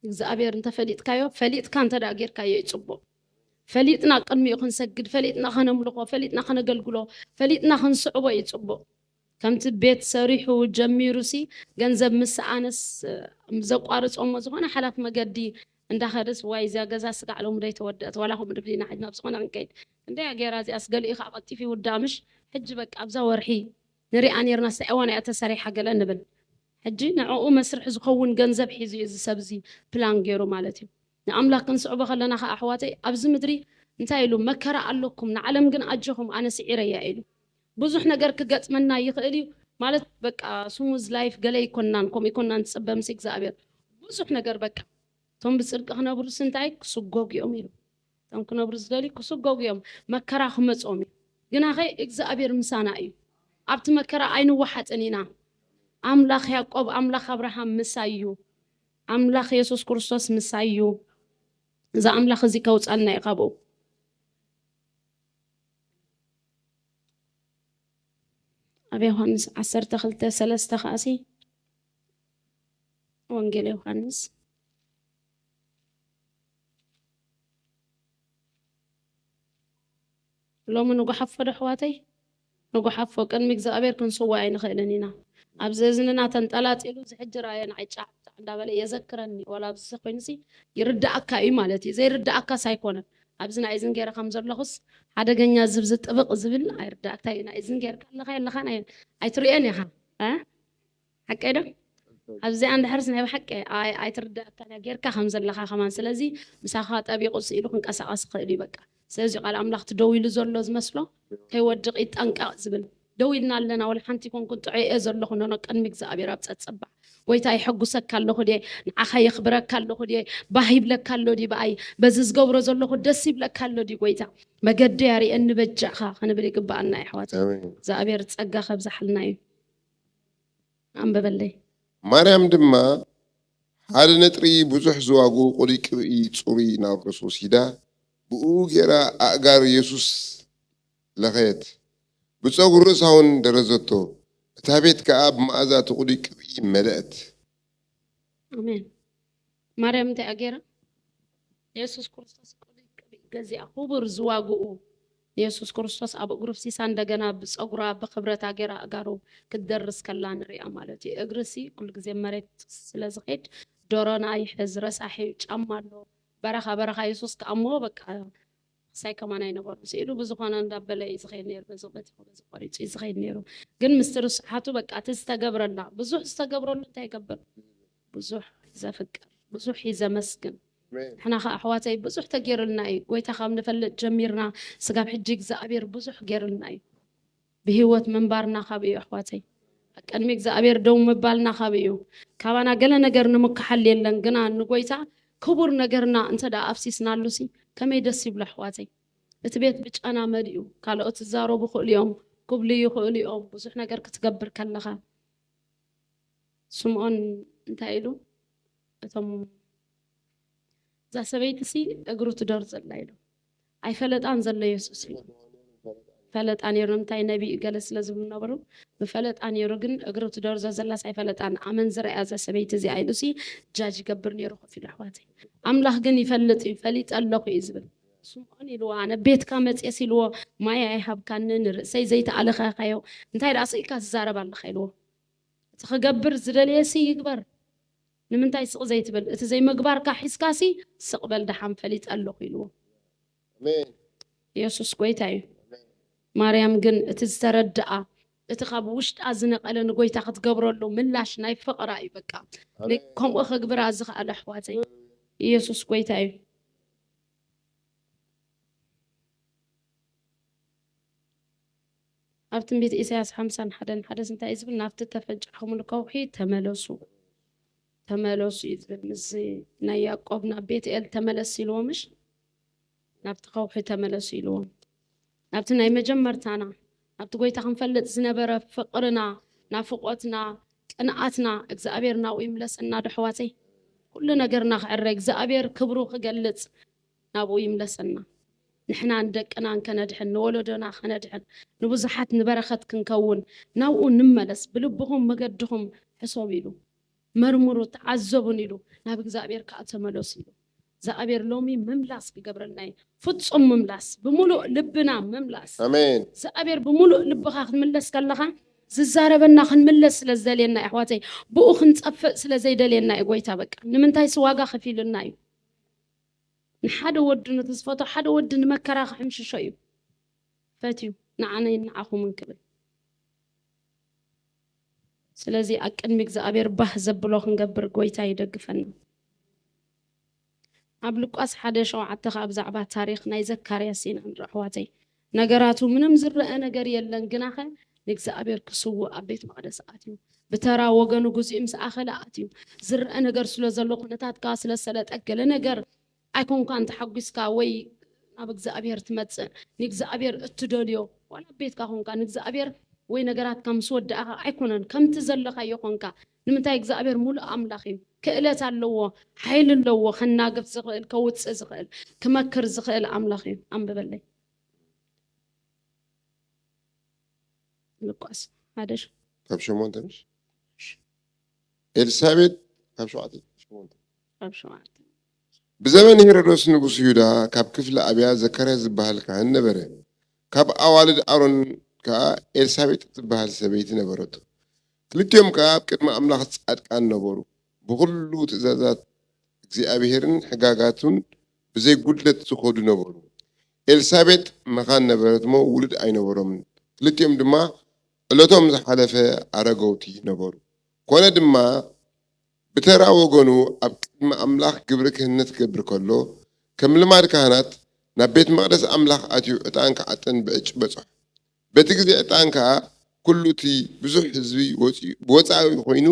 እግዚኣብሔር እንተፈሊጥካዮ ፈሊጥካ እንተ ጌርካዮ ይፅቡቕ ፈሊጥና ቅድሚኡ ክንሰግድ ፈሊጥና ከነምልኾ ፈሊጥና ከነገልግሎ ፈሊጥና ክንስዕቦ ይፅቡቕ ከምቲ ቤት ሰሪሑ ጀሚሩ ሲ ገንዘብ ምስ ኣነስ ዘቋርፆሞ ዝኾነ ሓላፍ መገዲ እንዳኸደስ ዋይ እዚኣ ገዛ ስጋዕ ሎሚ ዶ ይተወደአት ዋላ ከምኡ ድብሊና ሕጂ ናብ ዝኾነ ክንከይድ እንደ ገይራ እዚኣስ ገሊኡ ከዓ ቀልጢፉ ይውዳ ምሽ ሕጂ በቃ ኣብዛ ወርሒ ንሪኣ ነርና ስዒዋ ናይ ተሰሪሓ ገለ ንብል ሕጂ ንዕኡ መስርሒ ዝኸውን ገንዘብ ሒዙ እዩ እዚ ሰብ እዚ ፕላን ገይሩ ማለት እዩ ንኣምላኽ ክንስዕቦ ከለና ከዓ ኣሕዋተይ ኣብዚ ምድሪ እንታይ ኢሉ መከራ ኣለኩም ንዓለም ግን ኣጆኹም ኣነ ስዒረያ ኢሉ ብዙሕ ነገር ክገጥመና ይኽእል እዩ ማለት በቃ ስሙዝ ላይፍ ገለ ይኮናን ከምኡ ይኮናን ዝፅበ ምስ እግዚኣብሔር ብዙሕ ነገር በቃ እቶም ብፅድቂ ክነብሩስ እንታይ ክስጎጉ እዮም ኢሉ እቶም ክነብሩ ዝደልዩ ክስጎጉ እዮም መከራ ክመፅኦም እዩ ግናኸ እግዚኣብሔር ምሳና እዩ ኣብቲ መከራ ኣይንወሓጥን ኢና። ኣምላኽ ያዕቆብ፣ ኣምላኽ ኣብርሃም ምሳይ እዩ። ኣምላኽ የሱስ ክርስቶስ ምሳይ እዩ። እዚ ኣምላኽ እዚ ከውጻና እዩ ካብኡ። ኣብ ዮሃንስ ዓሰርተ ክልተ ሰለስተ ከኣሲ፣ ወንጌል ዮሃንስ። ሎሚ ንጉሓፎ ዶ ኣሕዋተይ? ንጉሓፎ ቅድሚ እግዚኣብሔር ክንስዋ ኣይንኽእልን ኢና። ኣብዚ እዝንና ተንጠላጢሉ እዚ ሕጂ ራየ ንዓይ ጫዕ ጫዕ እንዳበለ የዘክረኒ። ዋላ ኣብዚ ኮይኑሲ ይርዳእካ እዩ ማለት እዩ። ዘይርዳእካስ ኣይኮነን። ኣብዚ ናይ እዝን ገይረ ከም ዘለኹስ ሓደገኛ ዝብዚ ጥብቕ ዝብል ኣይርዳእካ እዩ። ናይ እዝን ገይርካ ኣለኻ የለኻን ኣይ-፣ ኣይትርእዮን ኢኻ። እ? ሓቀይ ዶ? ኣብዚኣ እንድሕርስ ናይ ብሓቂ ኣይ-፣ ኣይትርዳእካን እያ ጌርካ ከም ዘለኻ ከማን። ስለዚ ምሳኻ ጠቢቑ ስኢሉ ክንቀሳቐስ ይኽእል እዩ በቃ። ስለዚ ቃል ኣምላኽ እቲ ደው ኢሉ ዘሎ ዝመስሎ ከይወድቕ ይጠንቀቕ ዝብል። ደው ኢልና ኣለና፣ ወላ ሓንቲ ኮንኩን ጥዑይ እየ ዘለኹ፣ ኖኖ፣ ቅድሚ እግዚኣብሔር ኣብ ጸጸባዕ። ጎይታ፣ የሐጉሰካ ኣለኹ ድየ? ንዓኻ የኽብረካ ኣለኹ ድየ? ባህ ይብለካ ኣሎ ድዩ ብኣይ? በዚ ዝገብሮ ዘለኹ ደስ ይብለካ ኣሎ ድዩ ጎይታ? መገዲ ኣርእየኒ በጃኻ ክንብል ይግብኣና እዩ ኣሕዋት። ኣሜን። እግዚኣብሔር ጸጋ ከብዝሓልና እዩ። ኣንብበለይ። ማርያም ድማ ሓደ ነጥሪ ብዙሕ ዝዋጉ ቅሉይ ቅብኢ ጽሩይ ናብ ርእሱ ወሲዳ፣ ብኡ ገይራ ኣእጋር የሱስ ለኸየት፣ ብጸጉሩ ርእሳ እውን ደረዘቶ። እታ ቤት ከኣ ብመኣዛ እቲ ቅሉይ ቅብኢ መለአት። ኣሜን። ማርያም እንታይ እያ ገይራ? የሱስ ክርስቶስ ቅሉይ ቅብኢ ገዚኣ፣ ክቡር ዝዋግኡ ንየሱስ ክርስቶስ ኣብ እግሩ ፍሲሳ፣ እንደገና ብጸጉራ ብኽብረታ ገይራ ኣእጋሩ ክትደርስ ከላ ንሪኣ ማለት እዩ። እግርሲ ኩሉ ግዜ መሬት ስለ ዝኸይድ ዶሮና ይሕዝ፣ ረሳሕ እዩ፣ ጫማ ኣሎ። በረኻ በረኻ የሱስ ከኣ እሞ በቃ ክሳይ ከማን ኣይነበሩ ስኢሉ ብዝኾነ እንዳበለ እዩ ዝኸይድ ነይሩ። በዚ በቲ በዚ ቆሪጹ እዩ ዝኸይድ ነይሩ። ግን ምስቲ ርስሓቱ በቃ እቲ ዝተገብረላ፣ ብዙሕ ዝተገብረሉ እንታይ ይገብር? ብዙሕ ዘፍቅር፣ ብዙሕ እዩ ዘመስግን። ኣሜን። ንሕና ኸዓ ኣሕዋተይ ብዙሕ ተገይሩልና እዩ። ጎይታ ካብ ንፈልጥ ጀሚርና ስጋብ ሕጂ እግዚኣብሔር ብዙሕ ገይሩልና እዩ። ብህይወት ምንባርና ካብ እዩ ኣሕዋተይ። ኣብ ቅድሚ እግዚኣብሔር ደው ምባልና ካብ እዩ። ካባና ገለ ነገር ንምክሓል የለን፣ ግና ንጎይታ ክቡር ነገርና እንተ ደኣ ኣፍሲስናሉ ሲ ከመይ ደስ ይብሎ ኣሕዋተይ። እቲ ቤት ብጨና መሊኡ፣ ካልኦት ዝዛረቡ ይኽእሉ እዮም፣ ክብሉ ይኽእሉ እዮም፣ ብዙሕ ነገር ክትገብር ከለኻ። ስምዖን እንታይ ኢሉ? እቶም፣ እዛ ሰበይቲ ሲ እግሩ ትደርዘላ ኢሉ። ኣይፈለጣን ዘሎ የሱስ እዩ። ፈለጣ ነይሩ፣ ንምንታይ ነቢ ገለ ስለ ዝብሉ ነበሩ። ብፈለጣ ነይሩ፣ ግን እግሩ ትደርዞ ዘላስ ኣይፈለጣን። ኣመንዝራ እያ እዛ ሰበይቲ እዚኣ ኢሉ ሲ ጃጅ ይገብር ነይሩ ኮፍ ኢሉ ኣሕዋተይ። ኣምላኽ ግን ይፈልጥ እዩ፣ ፈሊጠ ኣለኹ እዩ ዝብል። ስምዖን ኢልዎ፣ ኣነ ቤትካ መፅየስ ኢልዎ፣ ማይ ኣይሃብካንን፣ ርእሰይ ዘይተኣለኸካዮ፣ እንታይ ደኣ ስኢልካ ትዛረብ ኣለኻ ኢልዎ። እቲ ክገብር ዝደለየ ሲ ይግበር። ንምንታይ ስቕ ዘይትብል? እቲ ዘይምግባርካ ሒዝካ ሲ ስቕ በል፣ ደሓን ፈሊጠ ኣለኹ ኢልዎ። ኣሜን። የሱስ ጎይታ እዩ። ማርያም ግን እቲ ዝተረድኣ፣ እቲ ካብ ውሽጣ ዝነቐለ ንጎይታ ክትገብረሉ ምላሽ ናይ ፍቕራ እዩ። በቃ ኣሜን። ከምኡ ክግብራ ዝኸኣለ ኣሕዋተይ። የሱስ ጎይታ እዩ። ኣብ ትንቢት ኢሳያስ ሓምሳን ሓደን ሓደስ እንታይ እዩ ዝብል? ናብቲ ተፈንጫኹምሉ ከውሒ ተመለሱ፣ ተመለሱ እዩ ዝብል። ምስ ናይ ያዕቆብ ናብ ቤትኤል ተመለስ ኢልዎ ምሽ? ናብቲ ከውሒ ተመለሱ ኢልዎም። ናብቲ ናይ መጀመርታና፣ ናብቲ ጎይታ ክንፈልጥ ዝነበረ ፍቕርና፣ ናፍቖትና፣ ቅንኣትና፣ እግዚኣብሔር ናብኡ ይምለሰና ዶ ኣሕዋተይ? ኩሉ ነገርና ክዕረ፣ እግዚኣብሔር ክብሩ ክገልጽ ናብኡ ይምለሰና። ንሕና ንደቅና ከነድሕን፣ ንወለዶና ከነድሕን፣ ንብዙሓት ንበረኸት ክንከውን ናብኡ ንመለስ። ብልብኹም መገድኹም ሕሰቡ ኢሉ፣ መርምሩ፣ ተዓዘቡን ኢሉ፣ ናብ እግዚኣብሔር ከኣ ተመለሱ ኢሉ። እግዚኣብሔር ሎሚ ምምላስ ክገብረልና እዩ። ፍጹም ምምላስ፣ ብምሉእ ልብና ምምላስ። ኣሜን። እግዚኣብሔር ብምሉእ ልብኻ ክትምለስ ከለኻ፣ ዝዛረበና ክንምለስ ስለ ዝደልየና እዩ፣ ኣሕዋተይ። ብኡ ክንጠፍእ ስለ ዘይደልየና እዩ፣ ጎይታ በቃ። ንምንታይስ ዋጋ ከፊሉና እዩ። ንሓደ ወዱ ነቲ ዝፈትዎ ሓደ ወዲ ንመከራ ክሕምሽሾ እዩ ፈትዩ፣ ንዓነይን ንዓኹምን ክብል። ስለዚ ኣብ ቅድሚ እግዚኣብሔር ባህ ዘብሎ ክንገብር ጎይታ ይደግፈና። ኣብ ሉቃስ ሓደ ሸውዓተ ኸኣ ብዛዕባ ታሪኽ ናይ ዘካርያስ ኢና ንርኢ ኣሕዋተይ። ነገራቱ ምንም ዝረአ ነገር የለን፣ ግናኸ ንእግዚኣብሔር ክስውእ ኣብ ቤት መቕደስ ኣትዩ። ብተራ ወገኑ ግዜኡ ምስ ኣኸለ ኣትዩ። ዝረአ ነገር ስለ ዘሎ፣ ኩነታትካ ስለ ዝሰለጠ፣ ገለ ነገር ኣይኮንካን ተሓጒስካ ወይ ናብ እግዚኣብሔር ትመጽእ፣ ንእግዚኣብሔር እትደልዮ፣ ዋላ ኣብ ቤትካ ኮንካ ንእግዚኣብሔር ወይ ነገራትካ ምስ ወዳእኻ ኣይኮነን፣ ከምቲ ዘለኻዮ ኾንካ። ንምንታይ እግዚኣብሔር ሙሉእ ኣምላኽ እዩ። ክእለት ኣለዎ፣ ሓይሊ ኣለዎ፣ ከናግፍ ዝኽእል፣ ከውፅእ ዝኽእል፣ ክመክር ዝኽእል ኣምላኽ እዩ። ኣንብበለይ። ሉቃስ ሓደ ሽ- ካብ ሸሞንተ ምሽ? ኤልሳቤጥ ካብ ሸውዓተ ሸሞንተ። ካብ ሸውዓተ። ብዘበን ሄሮዶስ ንጉስ ይሁዳ ካብ ክፍሊ ኣብያ ዘካርያስ ዝበሃል ካህን ነበረ። ካብ ኣዋልድ ኣሮን ከኣ ኤልሳቤጥ ትበሃል ሰበይቲ ነበረቶ። ክልቲኦም ከኣ ኣብ ቅድሚ ኣምላኽ ጻድቃን ነበሩ። ብኹሉ ትእዛዛት እግዚኣብሔርን ሕጋጋቱን ብዘይ ጉድለት ዝኸዱ ነበሩ። ኤልሳቤጥ መኻን ነበረት እሞ ውሉድ ኣይነበሮምን። ክልቲኦም ድማ ዕለቶም ዝሓለፈ ኣረገውቲ ነበሩ። ኮነ ድማ ብተራ ወገኑ ኣብ ቅድሚ ኣምላኽ ግብሪ ክህነት ክገብር ከሎ፣ ከም ልማድ ካህናት ናብ ቤት መቕደስ ኣምላኽ ኣትዩ ዕጣን ክዓጥን ብዕጭ በጽሖ። በቲ ግዜ ዕጣን ከኣ ኩሉ እቲ ብዙሕ ህዝቢ ወጺኡ- ብወጻኢ ኮይኑ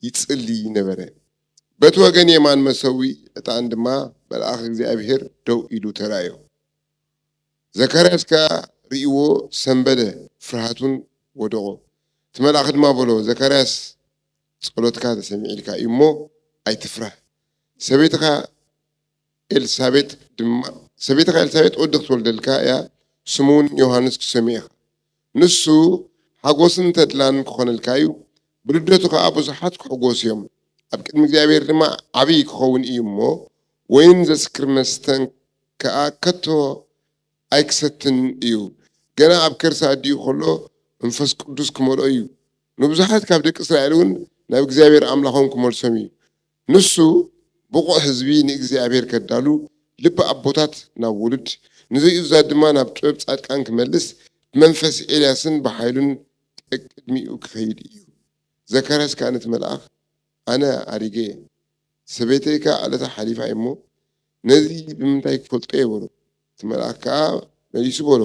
ይጽሊ ነበረ። በቲ ወገን የማን መሰዊ ዕጣን ድማ መልኣኽ እግዚኣብሔር ደው ኢሉ ተራእዮ። ዘካርያስ ከኣ ርእይዎ ሰንበደ፣ ፍርሃቱን ወደቖ። እቲ መልኣኽ ድማ በሎ፣ "ዘካርያስ፣ ጸሎትካ ተሰሚዕልካ እዩ እሞ ኣይትፍራህ። ሰበይትኻ ኤልሳቤጥ ድማ ሰበይትኻ ኤልሳቤጥ ወዲ ክትወልደልካ እያ፣ ስሙ እውን ዮሃንስ ክትሰምዮ ኢኻ። ንሱ ሓጎስን ተድላን ክኾነልካ እዩ፣ ብልደቱ ከኣ ብዙሓት ክሕጎሱ እዮም። ኣብ ቅድሚ እግዚኣብሔር ድማ ዓብዪ ክኸውን እዩ እሞ፣ ወይን ዘስክር መስተን ከኣ ከቶ ኣይክሰትን እዩ። ገና ኣብ ከርሲ ኣዲኡ ከሎ መንፈስ ቅዱስ ክመልኦ እዩ። ንብዙሓት ካብ ደቂ እስራኤል እውን ናብ እግዚኣብሔር ኣምላኾም ክመልሶም እዩ። ንሱ ብቑዕ ህዝቢ ንእግዚኣብሔር ከዳሉ፣ ልቢ ኣቦታት ናብ ውሉድ፣ ንዘይእዙዛት ድማ ናብ ጥበብ ጻድቃን ክመልስ፣ ብመንፈስ ኤልያስን ብሓይሉን ቅድሚኡ ክኸይድ እዩ። ዘካርያስ ከኣ ነቲ መልኣኽ፣ "ኣነ ኣሪገ እየ፣ ሰበይተይ ከኣ ዕለታ ሓሊፋ እሞ፣ ነዚ ብምንታይ ክፈልጦ እየ?" በሎ። እቲ መልኣኽ ከኣ መሊሱ በሎ፣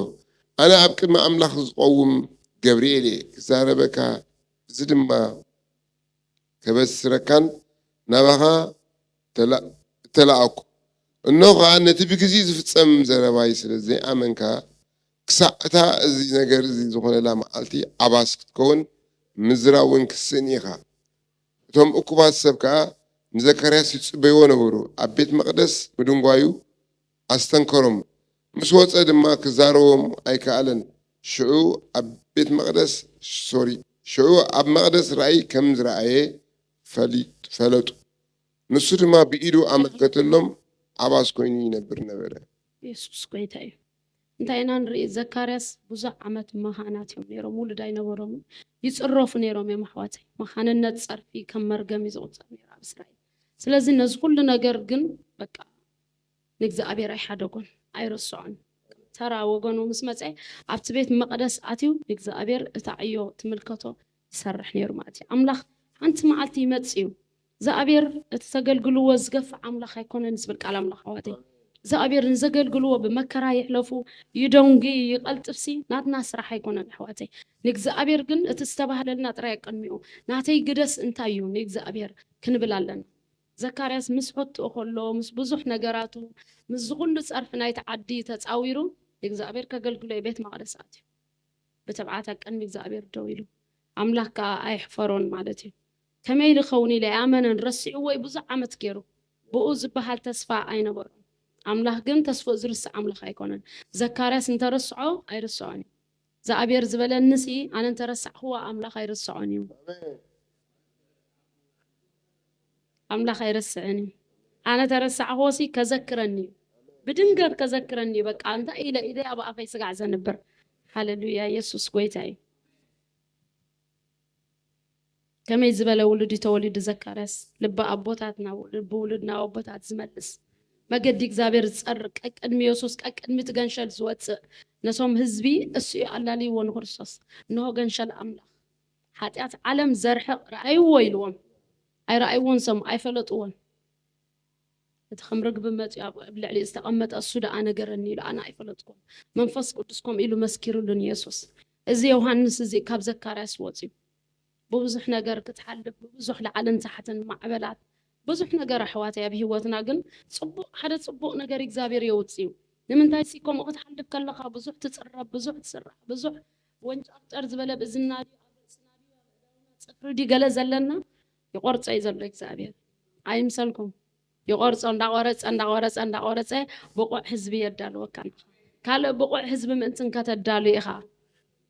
"ኣነ ኣብ ቅድሚ ኣምላኽ ዝቐውም ገብርኤል እየ፣ ክዛረበካ፣ እዚ ድማ ከበስረካን ናባኻ ተላ- እተላእኩ። እንሆ ኸኣ ነቲ ብግዜኡ ዝፍጸም ዘረባይ ስለ ዘይኣመንካ፣ ክሳዕ እታ እዚ ነገር እዚ ዝኾነላ መዓልቲ ዓባስ ክትከውን ምዝራብ እውን ክትስእን ኢኻ።" እቶም እኩባት ሰብ ከኣ ንዘካርያስ ይጽበይዎ ነበሩ። ኣብ ቤት መቕደስ ምድንጓዩ ኣስተንከሮም። ምስ ወጸ ድማ ክዛረቦም ኣይከኣለን። ሽዑ ኣብ ቤት መቕደስ፣ ሶሪ፣ ሽዑ ኣብ መቕደስ ራእይ ከም ዝረኣየ ፈሊ- ፈለጡ። ንሱ ድማ ብኢዱ ኣመልከተሎም፣ ዓባስ ኮይኑ ይነብር ነበረ። የሱስ ጎይታ እዩ። እንታይ ኢና ንርኢ? ዘካርያስ ብዙሕ ዓመት መኻናት እዮም ነይሮም፣ ውሉድ ኣይነበሮምን። ይጽረፉ ነይሮም እዮም ኣሕዋተይ። መኻንነት ጸርፊ ከም መርገም እዩ ዝቑጸር ነይሩ ኣብ እስራኤል። ስለዚ ነዚ ኩሉ ነገር ግን በቃ ንእግዚኣብሔር ኣይሓደጎን፣ ኣይረስዖን። ተራ ወገኑ ምስ መጸ ኣብቲ ቤት መቕደስ ኣትዩ ንእግዚኣብሔር እታ ዕዮ ትምልከቶ ይሰርሕ ነይሩ ማለት እዩ። ኣምላኽ ሓንቲ መዓልቲ ይመጽእ እዩ። እግዚኣብሔር እቲ ተገልግልዎ ዝገፍዕ ኣምላኽ ኣይኮነን ዝብል ቃል ኣምላኽ ኣሕዋተይ። እግዚኣብሔር ንዘገልግልዎ ብመከራ ይሕለፉ፣ ይደንጉ፣ ይቐልጥፍሲ ናትና ስራሕ ኣይኮነን ኣሕዋተይ። ንእግዚኣብሔር ግን እቲ ዝተባህለልና ጥራይ ኣቀድሚኡ ናተይ ግደስ እንታይ እዩ ንእግዚኣብሔር ክንብል ኣለና። ዘካርያስ ምስ ሕቶኡ ከሎ ምስ ብዙሕ ነገራቱ ምስ ዝኹሉ ጸርፊ ናይቲ ዓዲ ተጻዊሩ ንእግዚኣብሔር ከገልግሎ ቤት መቕደስ ኣትዩ። ብትብዓት ኣብ ቅድሚ እግዚኣብሔር ደው ኢሉ ኣምላኽ ከኣ ኣይሕፈሮን ማለት እዩ። ከመይ ኢሉ ክኸውን ኢለ ኣይኣመነን፣ ረሲዕዎ እዩ ብዙሕ ዓመት ገይሩ። ብኡ ዝበሃል ተስፋ ኣይነበሮን። ኣምላኽ ግን ተስፍኡ ዝርስዕ ኣምላኽ ኣይኮነን። ዘካርያስ እንተረስዖ ኣይርስዖን እዩ። እግዚኣብሔር ዝበለኒ ሲ ኣነ እንተረሳዕኽዎ ኣምላኽ ኣይርስዖን እዩ። ኣምላኽ ኣይርስዕን እዩ። ኣነ ተረሳዕኽዎ ሲ ከዘክረኒ እዩ። ብድንገት ከዘክረኒ እዩ። በቃ እንታይ ኢለ ኢለ ኣብ ኣፈይ ስጋዕ ዘንብር። ሃሌሉያ የሱስ ጎይታ እዩ። ከመይ ዝበለ ውሉድ እዩ ተወሊዱ ዘካርያስ። ልቢ ኣቦታት ናብ ልቢ ውሉድ ናብ ኣቦታት ዝመልስ መገዲ እግዚኣብሔር ዝጸርግ ቀቅድሚ የሱስ ቀቅድሚ እቲ ገንሸል ዝወጽእ ነቶም ህዝቢ እሱ እዩ ኣላልይዎ ንክርስቶስ። እንሆ ገንሸል ኣምላኽ ሓጢኣት ዓለም ዘርሕቕ ረኣይዎ ኢልዎም። ኣይረኣይዎን ሰሙ ኣይፈለጥዎን። እቲ ከም ርግቢ መጺኡ ኣብ ኣብ ልዕሊ ዝተቐመጠ እሱ ደኣ ነገረኒ ኢሉ ኣነ ኣይፈለጥኩን። መንፈስ ቅዱስ ከምኡ ኢሉ መስኪሩሉ ንየሱስ። እዚ ዮሃንስ እዚ ካብ ዘካርያስ ወጺኡ ብብዙሕ ነገር ክትሓልፍ ብብዙሕ ላዕልን ታሕትን ማዕበላት ብዙሕ ነገር ኣሕዋተይ ኣብ ህይወትና ግን ጽቡቕ ሓደ ጽቡቕ ነገር እግዚኣብሔር የውጽእ እዩ። ንምንታይ ሲ ከምኡ ክትሓልፍ ከለኻ ብዙሕ ትጽረብ ብዙሕ ትስራሕ ብዙሕ ወንጫፍጠር ዝበለ ብእዝና ድዩ ኣብ ርእስና ድዩ ኣብ ኣእዳውና ጽፍሪ ድዩ ገለ ዘለና ይቆርጾ እዩ ዘሎ እግዚኣብሔር። ኣይምሰልኩም። ይቆርጾ እንዳቆረጸ እንዳቆረጸ እንዳቆረጸ ብቑዕ ህዝቢ የዳልወካ። ካልእ ብቑዕ ህዝቢ ምእንትን ከተዳሉ ኢኻ።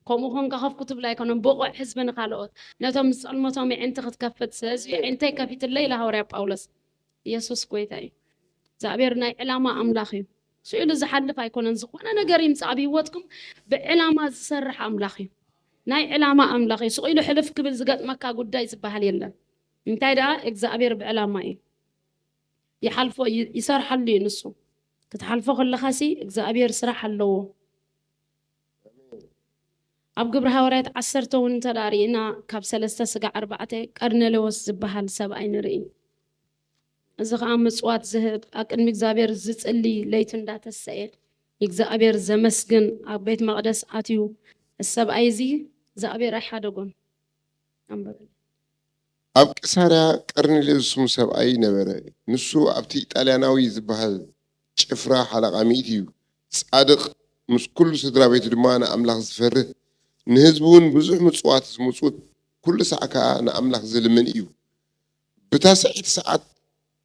ከምኡ ኮንካ ከፍ ክትብል ኣይኮነን። ብቑዕ ህዝቢ ንኻልኦት ነቶም ዝጸልመቶም የዒንቲ ክትከፍት ህዝቢ የዒንተይ ከፊትለይ ኢላ ሃዋርያ ጳውሎስ። ኢየሱስ ጎይታ እዩ። እግዚኣብሔር ናይ ዕላማ ኣምላኽ እዩ። ስኢሉ ዝሓልፍ ኣይኮነን። ዝኾነ ነገር ይምጻእ ኣብ ህይወትኩም ብዕላማ ዝሰርሕ ኣምላኽ እዩ። ናይ ዕላማ ኣምላኽ እዩ። ስቕ ኢሉ ሕልፍ ክብል ዝገጥመካ ጉዳይ ዝበሃል የለን። እንታይ ደኣ እግዚኣብሔር ብዕላማ እዩ። ይሓልፎ ይ- ይሰርሓሉ እዩ ንሱ። ክትሓልፎ ከለኻሲ እግዚኣብሔር ስራሕ ኣለዎ። ኣብ ግብሪ ሃዋርያት ዓሰርተ እውን እንተ ደኣ ርኢና ካብ ሰለስተ ስጋዕ ኣርባዕተ ቀርኔሌዎስ ዝበሃል ሰብኣይ ንርኢ። እዚ ኸዓ ምጽዋት ዝህብ ኣብ ቅድሚ እግዚኣብሔር ዝጽሊ ለይቱ እንዳተሰየ ንእግዚኣብሔር ዘመስግን ኣብ ቤት መቕደስ ኣትዩ እዚ ሰብኣይ እዚ እግዚኣብሔር ኣይሓደጎን። ኣንበበ። ኣብ ቂሳርያ ቀርኔሌዎስ ዝስሙ ሰብኣይ ነበረ። ንሱ ኣብቲ ኢጣልያናዊ ዝበሃል ጭፍራ ሓለቓ ሚእቲ እዩ። ጻድቕ ምስ ኩሉ ስድራ ቤቱ ድማ ንኣምላኽ ዝፈርህ ንህዝቢ እውን ብዙሕ ምጽዋት ዝምጽውት ኩሉ ሳዕ ከኣ ንኣምላኽ ዝልምን እዩ። ብታ ስዒት ሰዓት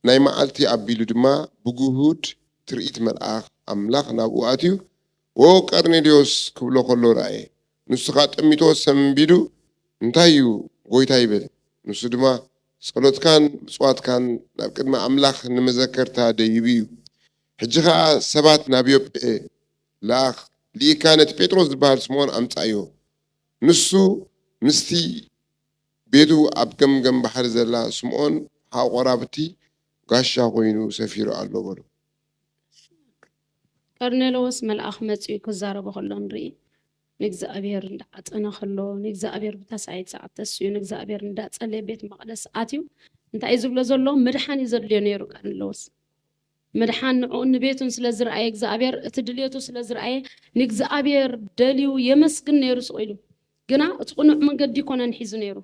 ናይ መዓልቲ ኣቢሉ ድማ ብግሁድ ትርኢት መልኣኽ ኣምላኽ ናብኡ ኣትዩ፣ "ዎ ቀርኔሌዎስ" ክብሎ ከሎ ረኣየ። ንሱ ኸኣ ጠሚቶ ሰንቢዱ፣ "እንታይ እዩ ጎይታ?" ይብል። ንሱ ድማ፣ "ጸሎትካን ምጽዋትካን ናብ ቅድሚ ኣምላኽ ንመዘከርታ ደይቡ እዩ። ሕጂ ኸኣ ሰባት ናብ ዮጴ ለኣኽ፣ ልኢካ ነቲ ጴጥሮስ ዝበሃል ስምዖን ኣምጻዮ። ንሱ ምስቲ ቤቱ ኣብ ገምገም ባሕሪ ዘላ ስምዖን ሓቆራብቲ ጋሻ ኮይኑ ሰፊሩ ኣሎ" በሉ። ቀርኔሌዎስ መልኣኽ መጺኡ ክዛረቦ ከሎ ንርኢ። ንእግዚኣብሔር እንዳዓጠነ ከሎ ንእግዚኣብሔር ብተሳዒት ሰዓት ተስኡ ንእግዚኣብሔር እንዳጸለየ ቤት መቕደስ ኣትዩ እንታይ እዩ ዝብሎ ዘሎ? ምድሓን እዩ ዘድልዮ ነይሩ ቀርኔሌዎስ። ምድሓን ንዕኡን ንቤቱን ስለ ዝረኣየ እግዚኣብሔር እቲ ድልየቱ ስለ ዝረኣየ ንእግዚኣብሔር ደልዩ የመስግን ነይሩ ስቕ ኢሉ። ግና እቲ ቅኑዕ መንገዲ ይኮነን ሒዙ ነይሩ።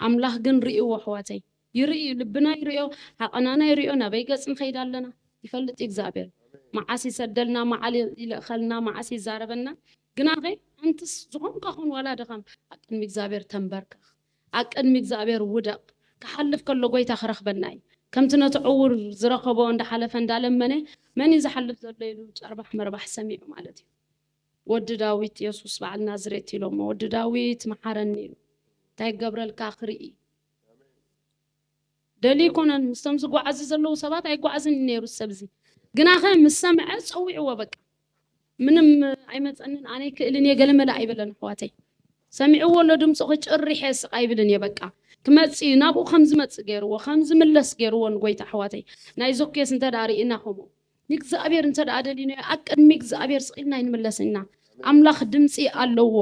ኣምላኽ ግን ርእይዎ ኣሕዋተይ፣ ይርኢ እዩ፣ ልብና ይርእዮ፣ ሃቐናና ይርእዮ፣ ናበይ ገጽ ንኸይድ ኣለና ይፈልጥ እዩ እግዚኣብሔር። መዓስ ይሰደልና፣ መዓል ይልእኸልና፣ መዓስ ይዛረበና። ግናኸ ኣንትስ ዝኾንካ ኹን ዋላ ድኻም ኣብ ቅድሚ እግዚኣብሔር ተንበርከኽ፣ ኣብ ቅድሚ እግዚኣብሔር ውደቕ። ክሓልፍ ከሎ ጎይታ ክረኽበና እዩ። ከምቲ ነቲ ዕውር ዝረኸቦ እንዳሓለፈ እንዳለመነ መን እዩ ዝሓልፍ ዘሎ ኢሉ ጨርባሕ መርባሕ ሰሚዑ ማለት እዩ። ወዲ ዳዊት የሱስ በዓል ናዝሬት ኢሎሞ፣ ወዲ ዳዊት መሓረኒ ኢሉ እንታይ ይገብረልካ ክርኢ ደልዩ ኣይኮነን። ምስቶም ዝጓዓዙ ዘለዉ ሰባት ኣይጓዓዝን እዩ ነይሩ እዚ ሰብ እዚ። ግናኸ ምስ ሰምዐ ጸዊዕዎ በቃ ምንም ኣይመጸንን ኣነ ኣይክእልን እየ ገለመለ ኣይበለን ኣሕዋተይ። ሰሚዕዎ ኣሎ ድምፁ ክጭርሕ እየ ስቕ ኣይብልን እየ በቃ ክመጽእ እዩ ናብኡ ከም ዝመጽእ ገይርዎ ከም ዝምለስ ገይርዎ ንጎይታ ኣሕዋተይ። ናይ ዘኬዎስ እንተ ደኣ ርኢና ከምኡ ንእግዚኣብሔር እንተ ደኣ ደሊናዮ ኣብ ቅድሚ እግዚኣብሔር ስቕ ኢልና ኣይንምለስን ኢና። ኣምላኽ ድምፂ ኣለዎ።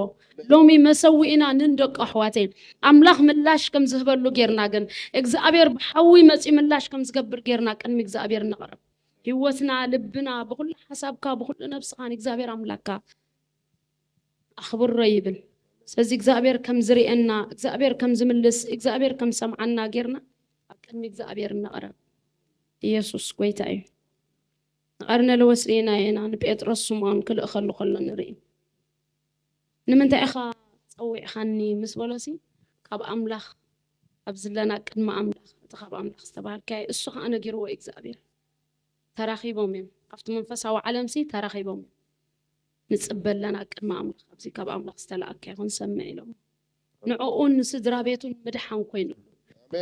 ሎሚ መሰውኢና ንንደቁ ኣሕዋተይ ኣምላኽ ምላሽ ከም ዝህበሉ ጌርና ግን እግዚኣብሔር ብሓዊ መፂኡ ምላሽ ከም ዝገብር ጌርና ቅድሚ እግዚኣብሔር ንቕረብ። ህይወትና ልብና ብኩሉ ሓሳብካ ብኩሉ ነብስኻ ንእግዚኣብሔር ኣምላክካ ኣኽብሮ ይብል። ስለዚ እግዚኣብሔር ከም ዝርእየና እግዚኣብሔር ከም ዝምልስ እግዚኣብሔር ከም ዝሰምዓና ጌርና ኣብ ቅድሚ እግዚኣብሔር ንቕረብ። ኢየሱስ ጎይታ እዩ። ንቐርኔሌዎስ ርኢናዮ ኢና ንጴጥሮስ ስምዖን ክልእኸሉ ከሎ ንርኢ። ንምንታይ ኢኻ ጸዊዕኻኒ ምስ በሎሲ ካብ ኣምላኽ ኣብ ዝለና ቅድሚ ኣምላኽ እቲ ካብ ኣምላኽ ዝተባሃልካዮ እሱ ከዓ ነጊርዎ እዩ እግዚኣብሔር። ተራኺቦም እዮም ኣብቲ መንፈሳዊ ዓለምሲ ተራኺቦም እዮም። ንጽበ ኣለና ቅድሚ ኣምላኽ ኣብዚ ካብ ኣምላኽ ዝተላኣካ ይኹን ሰምዕ ኢሎም ንዕኡን ንስድራ ቤቱን ምድሓን ኮይኑ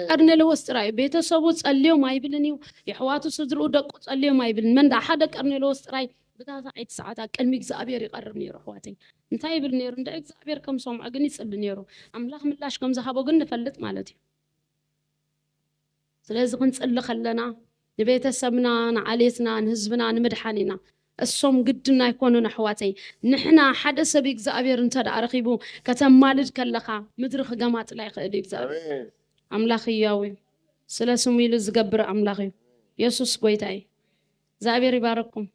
ቀርኔሌዎስ ጥራይ እዩ። ቤተሰቡ ጸልዮም ኣይብልን እዩ። የሕዋቱ ስድርኡ ደቁ ጸልዮም ኣይብልን። መን ደኣ ሓደ ቀርኔሌዎስ ጥራይ ብታታ ዓይቲ ሰዓት ኣብ ቅድሚ እግዚኣብሔር ይቐርብ ነይሩ ኣሕዋተይ። እንታይ ይብል ነይሩ? እንደ እግዚኣብሔር ከም ሰምዖ ግን ይጽሊ ነይሩ። ኣምላኽ ምላሽ ከም ዝሃቦ ግን ንፈልጥ ማለት እዩ። ስለዚ ክንጽሊ ከለና ንቤተሰብና ንዓሌትና ንህዝብና ንምድሓን ኢና። እሶም ግድን ኣይኮኑን ኣሕዋተይ። ንሕና ሓደ ሰብ እግዚኣብሔር እንተ ደኣ ረኺቡ ከተማልድ ከለኻ ምድሪ ክገማጥላ ይኽእል እዩ እግዚኣብሔር። ኣምላኽ ህያው እዩ። ስለ ስሙ ኢሉ ዝገብር ኣምላኽ እዩ። የሱስ ጎይታ እዩ። እግዚኣብሔር ይባረኩም።